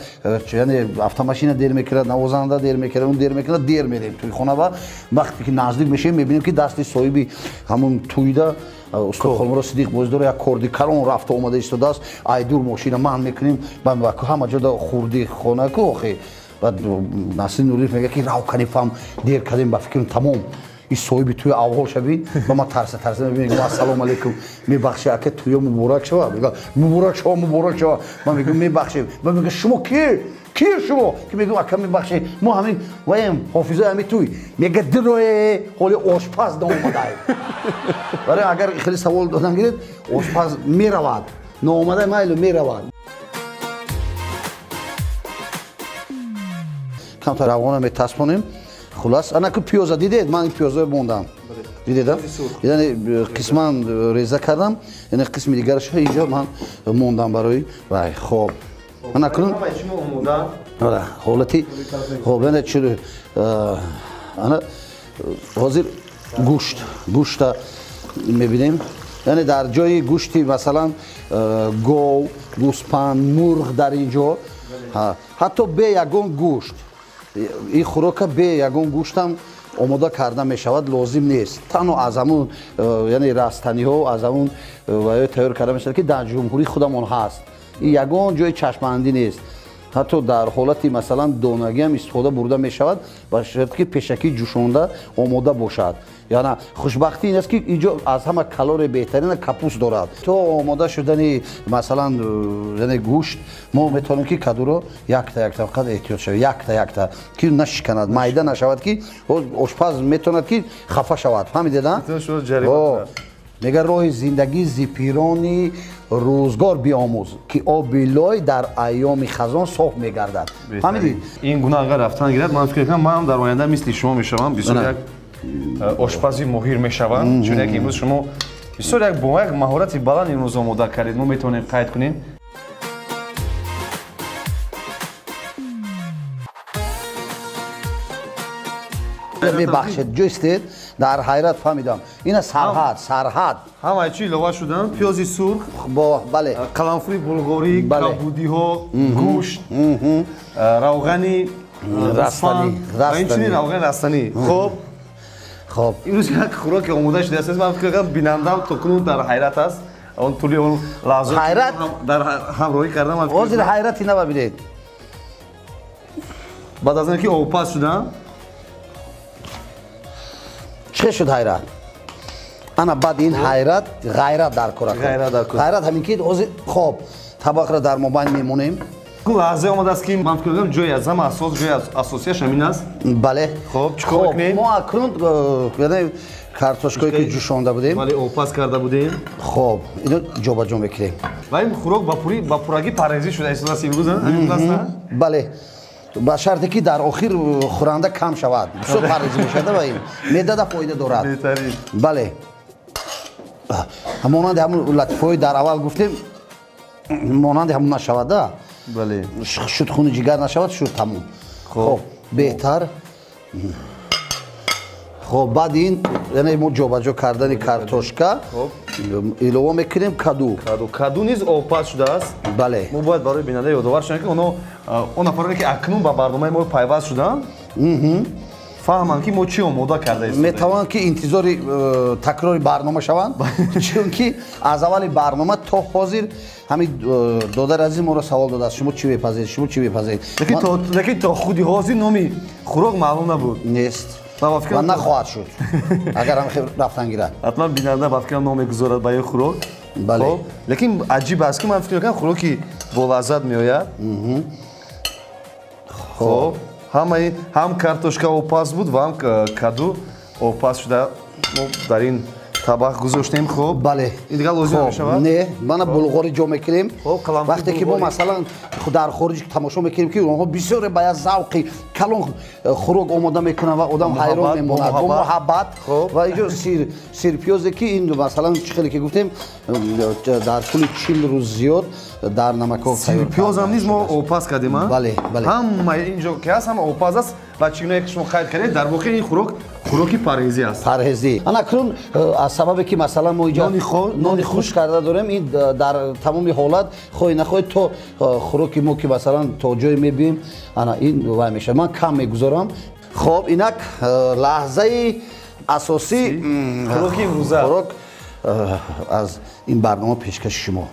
яъне автомашина дер мекунад, навозанда дер мекунад, он дер мекунад, дер мерем тӯйхона ва вақте ки наздик мешавем мебинем ки дасти соҳиби ҳамун тӯйда устод Холмурод Сидиқ Бозидор як корди калон рафта омада истодааст. Айдур мошина ман мекунем, ҳама ҷода хурди хона ку охи. Баъд Насрин Нуриев мегӯяд ки рав канифам, дер кардем, ба фикрам тамом. Ин соҳиби тӯй аввал шавӣ ва ман тарса тарса мегӯям ассалому алайкум, мебахшед ака, тӯё муборак шава. Мегӯяд муборак шава, муборак шава. Ман мегӯям мебахшед. Ва мегӯяд шумо ки? Ки шумо? Ки мегӯям ака мебахшед, мо ҳамин ваем ҳофизаи ҳамин тӯй. Мегӯяд дирое ҳоли ошпаз наомадаем. Барои агар хеле савол додан гиред, ошпаз меравад, наомада майлу меравад. Камтар равғана метаспонем. Хулас, ана ку пиёза дидед, ман ин пиёзаро мондам. Дидед, яъне қисман реза кардам, яъне қисми дигарашро инҷо ман мондам барои вай. Хоб, ана кунун ҳолати хоб, яъне чӣ, ана ҳозир гӯшт, гӯшта мебинем. Яъне дар ҷои гӯшти масалан гов, гӯспанд, мурғ дар инҷо, ҳатто бе ягон гӯшт, ин хӯрока бе ягон гӯштам омода карда мешавад, лозим нест. Танҳо аз ҳамун яъне растаниҳо, аз ҳамун ваё тайёр карда мешавад ки дар ҷумҳурии худамон ҳаст. Ин ягон ҷои чашмандӣ нест. Ҳатто дар ҳолати масалан донагиам истифода бурда мешавад ба шарте ки пешакӣ ҷӯшонда омода бошад. Яъне хушбахтӣ ин аст ки инҷо аз ҳама калория беҳтарина капуст дорад. То омода шудани масалан яъне гӯшт мо метавонем ки кадуро якта якта фақат эҳтиёт шавем, якта якта ки нашиканад, майда нашавад, ки ошпаз метавонад ки хафа шавад. Фаҳмидед, а? Мегӯяд роҳи зиндагӣ зи пирони рӯзгор биомӯз, ки оби лой дар айёми хазон соф мегардад. Фаҳмидед? Ин гуна агар рафтан гирад, ман фикр мекунам ман дар оянда мисли шумо мешавам, бисёр як ошпази моҳир мешавам, чун як имрӯз шумо бисёр як бо як маҳорати баланд имрӯз омода кардед. Мо метавонем қайд кунем. Мебахшед, ҷӯстед, дар ҳайрат фаҳмидам. Ина сарҳад, сарҳад. Ҳамаи чӣ илова шудан? Пиёзи сурх, бале, қаламфури булғорӣ, кабудиҳо, гӯшт, равғани растанӣ, инчунин равғани растанӣ. Хоб, хоб, имрӯз як хӯроке омода шудааст. Ман фикр кардам бинандам то кунун дар ҳайрат аст. Он тӯли он лаҳза ҳайрат дар ҳамроҳӣ кардам. Ҳозир ҳайрати набинед. Баъд аз он ки обпаз шудам, чӣ шуд ҳайрат? Ана баъд ин ҳайрат ғайрат дар кор. Ғайрат ҳамин ки ҳозир хоб табақро дар мобайн мемонем. Лаҳзае омадааст ки ман фикр мекунам ҷои аз ҳама асос, ҷои асосияш ҳамин аст. Бале. Хоб, чӣ кор мекунем? Мо акнун яъне картошкое ки ҷӯшонда будем, бале, обпаз карда будем. Хоб, ино ҷобаҷо мекунем. Ва ин хӯрок ба пуррагӣ парҳезӣ шуда истодааст имрӯз, ҳамин аст? Бале. Ба шарте ки дар охир хӯранда кам шавад. Бисёр парҳезӣ мешавад ва ин меъдада фоида дорад. Бале. Монанди ҳамун латифаҳои дар аввал гуфтем, монанди ҳамун нашавад, да? Бале. Шуд хуни ҷигар нашавад, шуд тамом. Хоб, беҳтар. Хоб, баъд ин яъне мо ҷобаҷо кардани картошка илова мекунем каду. Каду низ обпаз шудааст. Бале. Мо бояд барои бинанда ёдовар шавем, ки он нафароне, ки акнун ба барномаи мо пайваст шуданд, фаҳманд, ки мо чӣ омода карда истодаем. Метавонанд, ки интизори такрори барнома шаванд, чунки аз аввали барнома то ҳозир ҳамин додари азиз моро савол додааст: шумо чӣ мепазед, шумо чӣ мепазед? Лекин то худи ҳозир номи хӯрок маълум набуд. Нест ва нахоҳад шуд, агар ҳам рафтан гирад. Ҳатман бинанда ба фикрам ном мегузорад ба ин хӯрок. Бале. Лекин аҷиб аст, ки ман фикр мекунам, хӯроки болаззат меояд. Хоб, ҳамаи ҳам картошка обпаз буд ва ҳам каду обпаз шуда мо дар ин табақ гузоштем. Хоб, бале. Ин дигар лозим намешавад? Не, мана булғори ҷо мекунем. Вақте ки мо масалан дар хориҷ тамошо мекунем, ки онҳо бисёре ба як завқи калон хӯрок омода мекунанд ва одам ҳайрон мемонад бо муҳаббат. Ва инҷо сирпиёзе, ки ин масалан чӣ хеле ки гуфтем, дар тӯли 40 рӯз зиёд дар намакоб. Сирпиёзам низ мо обпаз кардем. Бале, бале. Ҳамаи инҷо ки ҳаст, ҳама обпаз аст. Ва чӣ гуна ки шумо қайд кардед, дар воқеъ ин хӯрок хӯроки парҳезӣ аст. Парҳезӣ. Ана акнун аз сабабе ки масалан мо инҷо нони хушк карда дорем, ин дар тамоми ҳолат, хоҳӣ нахоҳӣ, то хӯроки мо ки масалан то ҷое мебием, ана ин вай мешавад. Ман кам мегузорам. Хоб, инак лаҳзаи асосӣ. Хӯроки имрӯза. Хӯрок аз ин барнома пешкаши шумо.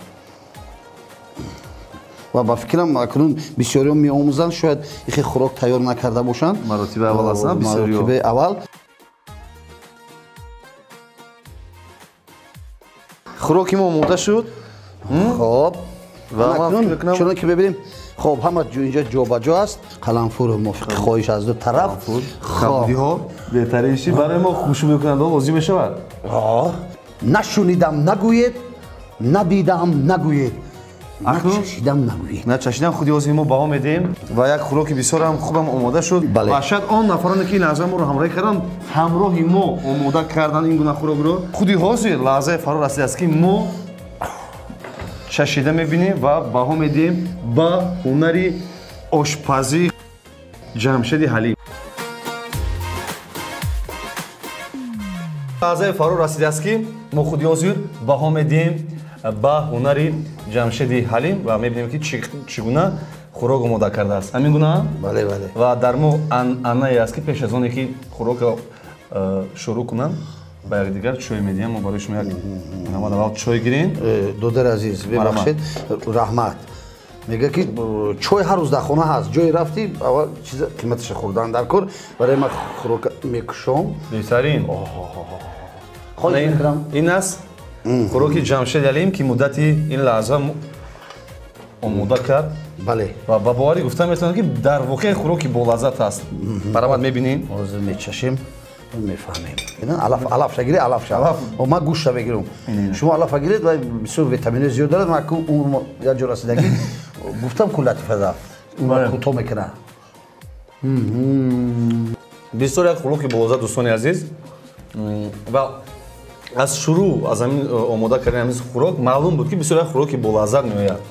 Ва ба фикрам, акнун бисёриён меомӯзанд, шояд ихе хӯрок тайёр накарда бошанд. Маротибаи аввал ҳастанд бисёриё. Маротибаи аввал. Хӯроки мо омода шуд. Хоб, чунон ки мебинем, хоб, ҳама инҷо ҷобаҷо аст. Қаламфур мувофиқи хоҳиш аз ду тараф. Кабудиҳо беҳтарин чи барои мо хушбӯйкунандаҳо лозим мешавад. Нашунидам нагӯед, надидам нагӯед, начашидам нагӯед. Начашидам. Худи ҳозир мо баҳо медиҳем ва як хӯроки бисёрам хубам омода шуд. Ва шояд он нафароне, ки ин лаҳза моро ҳамроҳӣ карданд, ҳамроҳи мо омода кардан ин гуна хӯрокро. Худи ҳозир лаҳзаи фаро расидааст, ки мо чашида мебинем ва баҳо медиҳем ба ҳунари ошпазии Ҷамшеди Ҳалим. Лаҳзаи фаро расидааст, ки мо худи ҳозир баҳо медиҳем ба ҳунари Ҷамшеди Ҳалим ва мебинем, ки чӣ гуна хӯрок омода кардааст. Ҳамин гуна? Бале, бале. Ва дар мо анъанае аст, ки пеш аз оне ки хӯрокро шурӯъ кунанд, ба якдигар чой медиҳам. Мо барои шумо як намад аввал чой гирем. Додари азиз, бебахшед, раҳмат. Мега, ки чой ҳар рӯз дар хона ҳаст, ҷое рафтӣ, аввал чиза қиматаша хӯрдан дар кор. Барои ман хӯрока мекушом. Беҳтарин. Хоҳиш мекунам. Ин аст хӯроки Ҷамшед Алим, ки муддати ин лаҳза омода кард. Бале. Ва ба боварӣ гуфта метавонам, ки дар воқеъ хӯроки болаззат аст. Баромад, мебинем. Ҳозир мечашем, мефаҳмем. Алафша гиред, алафша. Ман гӯшта мегирам, шумо алафа гиред. Ва бисёр витаминои зиёд дорад. Ман як ҷо расидагӣ гуфтам, ку латифада кӯтоҳ мекунад. Бисёр як хӯроки болаззат, дӯстони азиз. Ва аз шурӯъ, аз ҳамин омода кардани ҳамин хӯрок маълум буд, ки бисёр як хӯроки болаззат меояд.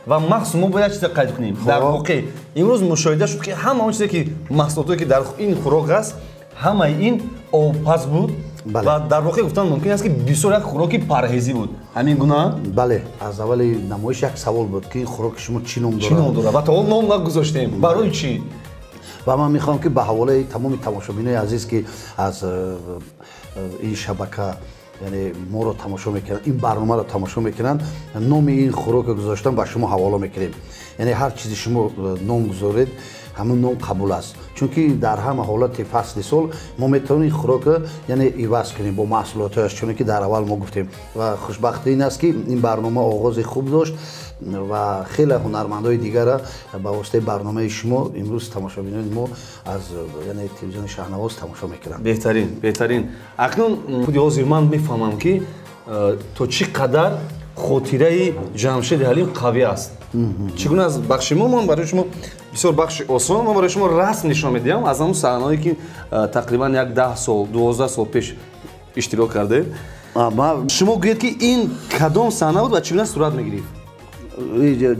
Ва махсус мо бояд чизе қайд кунем: дар воқеъ имрӯз мушоҳида шуд, ки ҳама он чизе ки маҳсулотое ки дар ин хӯрок аст, ҳамаи ин обпаз буд. Ва дар воқеъ гуфтан мумкин аст, ки бисёр як хӯроки парҳезӣ буд. Ҳамин гуна? Бале. Аз аввали намоиш як савол буд, ки хӯроки шумо чӣ ном дорад. Чӣ ном дорад? Ва то ҳол ном нагузоштем. Барои чӣ? Ва ман мехоҳам, ки ба ҳаволаи тамоми тамошобинои азиз, ки аз ин шабака, яъне моро тамошо мекунанд, ин барномаро тамошо мекунанд, номи ин хӯрокро гузоштан ба шумо ҳавола мекунем. Яъне ҳар чизе шумо ном гузоред, ҳамон ном қабул аст, чунки дар ҳама ҳолати фасли сол мо метавонем ин хӯрокро, яъне, иваз кунем бо маҳсулотҳояш, чуне ки дар аввал мо гуфтем. Ва хушбахтӣ ин аст, ки ин барнома оғози хуб дошт ва хеле ҳунармандои дигара ба воситаи барномаи шумо имрӯз тамошобинони мо аз, яъне, телевизиони Шаҳнавоз тамошо мекунанд. Беҳтарин, беҳтарин. Акнун худи ҳозир ман мефаҳмам, ки то чӣ қадар хотираи Ҷамшеди Ҳалим қавӣ аст. Чӣ гуна аз бахши мо, ман барои шумо бисёр бахши осон, ман барои шумо расм нишон медиҳам аз ҳамон саҳнаҳое, ки тақрибан як 10 сол, 12 сол пеш иштирок кардед. Шумо гӯед, ки ин кадом саҳна буд ва чӣ гуна сурат мегирифт.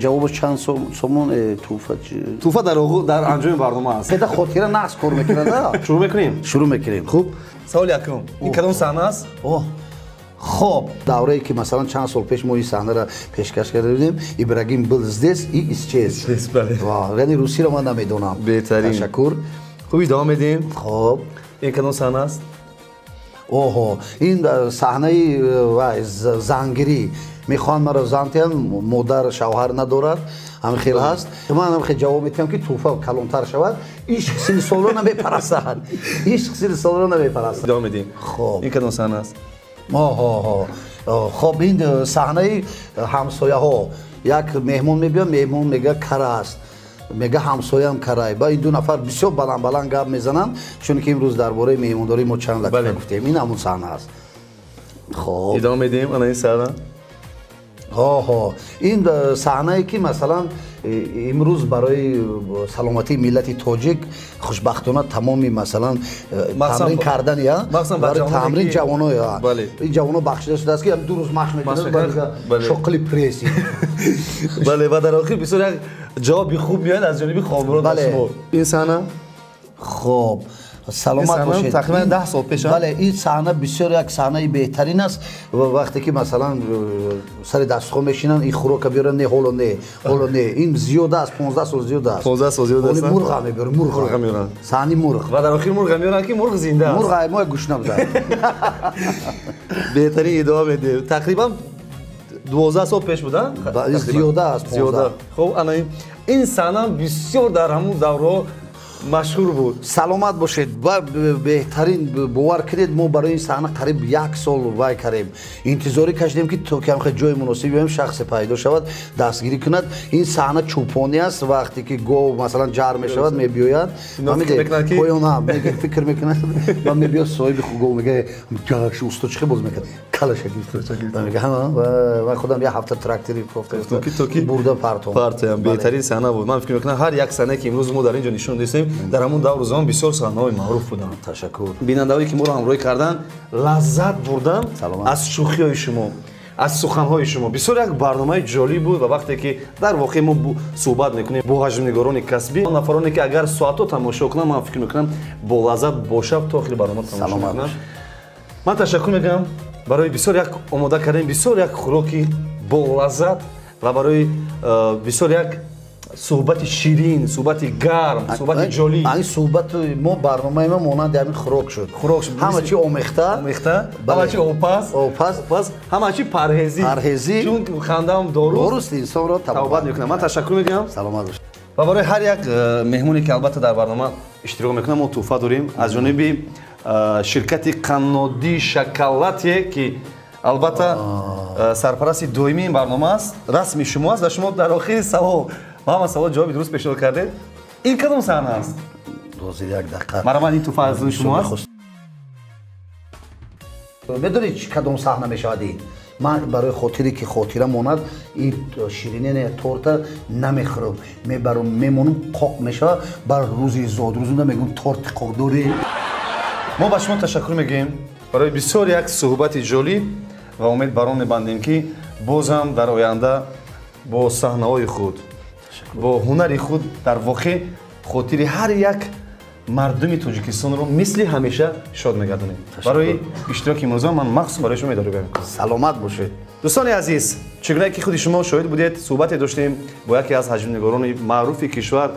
Ҷавобаш чанд сомон туҳфа? Туҳфа дар анҷоми барнома аст. Педа хотира нақс кор мекунад. Шурӯъ мекунем? Шурӯъ мекунем. Хуб, саволи якум. Ин кадом саҳна аст? Хоб, даврае ки масалан чанд сол пеш мо ин саҳнаро пешкаш карда будем, Ибрагим был здесь и исчез. Яъне русиро ман намедонам. Беҳтарин. Ташаккур. Хуб, идома медиҳем. Хоб. Ин кадом саҳна аст? Оҳо, ин саҳнаи зангирӣ. Мехоҳанд маро зан диҳанд, модар шавҳар надорад, ҳамин хел ҳаст. Ман ҳам хел ҷавоб медиҳам ки туҳфа калонтар шавад. Ишқ синни солро намепарастад. Ишқ синни солро намепарастад. Идома медиҳем. Хоб. Ин кадом саҳна аст? Оҳо, хоб, ин саҳнаи ҳамсояҳо. Як меҳмон мебиёд, меҳмон мега кара аст, мега ҳамсоям карай. Ба ин ду нафар бисёр баланд-баланд гап мезананд, чунки имрӯз дар бораи меҳмондории мо чанд латифа гуфтем. Ин ҳамун саҳна аст. Хоб, идома медиҳем. Ана ин саҳна. Оҳо, ин саҳнае ки масалан имрӯз барои саломатии миллати тоҷик хушбахтона тамоми масалан тамрин кардани барои тамрин ҷавоно ин ҷавоно бахшида шудааст ки ду рӯз машқ мекунанд, шоқили пресси. Бале, ва дар охир бисёр як ҷавоби хуб меояд аз ҷониби Хонмурод ба шумо. Ин саҳна? Хоб, саломат бошед. Тақрибан 10 сол пеш. Бале, ин саҳна бисёр як саҳнаи беҳтарин аст. Вақте ки масалан сари дастурхон мешинанд, ин хӯрока биёранд, не, ҳоло не, ҳоло не. Ин зиёда аст, 15 сол зиёда аст. 15 сол зиёда аст. Мурға мебиёранд, мурға меоранд. Саҳни мурғ. Ва дар охир мурға меоранд ки мурғ зинда аст. Мурғ мо гӯшна буда. Беҳтарин, идома медиҳем. Тақрибан 12 сол пеш буда? Зиёда аст, 15. Хуб, ана ин саҳна бисёр дар ҳамун даврҳо машҳур буд. Саломат бошед. Ва беҳтарин, бовар кунед, мо барои ин саҳна қариб як сол вай кардем, интизорӣ кашидем ки то кам ҷои муносиб ёбем, шахсе пайдо шавад, дастгирӣ кунад. Ин саҳна чӯпонӣ аст. Вақте ки гов масалан ҷар мешавад, мебиёяд, поёна фикр мекунад ва мебиёд соҳиби гов, мега усто чӣ боз мекард, калаша гирифта мега ман худам як ҳафта трактори кофта бурда партом. Партоям. Беҳтарин саҳна буд. Ман фикр мекунам ҳар як саҳнае ки имрӯз мо дар ин ҷо нишон додем, дар ҳамон давру замон бисёр саҳнаҳои маъруф буданд. Ташаккур. Бинандаҳое ки моро ҳамроҳӣ карданд, лаззат бурданд аз шӯхиҳои шумо, аз суханҳои шумо. Бисёр як барномаи ҷолиб буд ва вақте ки дар воқеъ мо суҳбат мекунем бо ҳаҷмнигорони касбӣ, нафароне ки агар соатҳо тамошо кунанд, ман фикр мекунам бо лаззат бо шавқ то охири барнома тамошо мекунанд. Ман ташаккур мекунам барои бисёр як омода кардани бисёр як хӯроки бо лаззат ва барои бисёр як суҳбати ширин, суҳбати гарм, суҳбати ҷолиб. Ин суҳбати мо, барномаи мо монанди ҳамин хӯрок шуд. Хӯрок шуд. Ҳама чи омехта, омехта, ҳама чи опас, опас, опас, ҳама чи парҳезӣ, парҳезӣ. Чун хандаам доруст, инсонро табобат мекунад. Ман ташаккур мекунам. Саломат бошед. Ва барои ҳар як меҳмоне ки албатта дар барнома иштирок мекунад, мо туҳфа дорем аз ҷониби ширкати Қаннодӣ Шоколате ки албатта сарпарасти доимии ин барнома аст, расми шумо аст ва шумо дар охири савол ва ҳама савол ҷавоби дуруст пешниҳод кардед. Ин кадом саҳна аст? Ҳозир як дақиқа. Марҳамат, ин туҳфа аз он шумо аст. Медонед чӣ кадом саҳна мешавад ин? Ман барои хотире ки хотира монад, ин ширинии торта намехӯрам, мебарам, мемонам, қоқ мешавад. Бар рӯзи зодрӯзунда мегӯям торти қоқ дорӣ. Мо ба шумо ташаккур мегӯем барои бисёр як суҳбати ҷолиб ва умед бар он мебандем ки бозам дар оянда бо саҳнаҳои худ, бо ҳунари худ дар воқеъ хотири ҳар як мардуми Тоҷикистонро мисли ҳамеша шод мегардонем. Барои иштироки имрӯза ман махсус барои шумо медорӣ баён мекунам. Саломат бошед. Дӯстони азиз, чӣ гуна ки худи шумо шоҳид будед, суҳбате доштем бо яке аз ҳаҷмнигорони маъруфи кишвар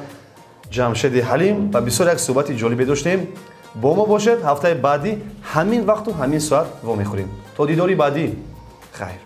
Ҷамшеди Ҳалим ва бисёр як суҳбати ҷолибе доштем. Бо мо бошед, ҳафтаи баъдӣ ҳамин вақту ҳамин соат вомехӯрем. То дидори баъдӣ, хайр.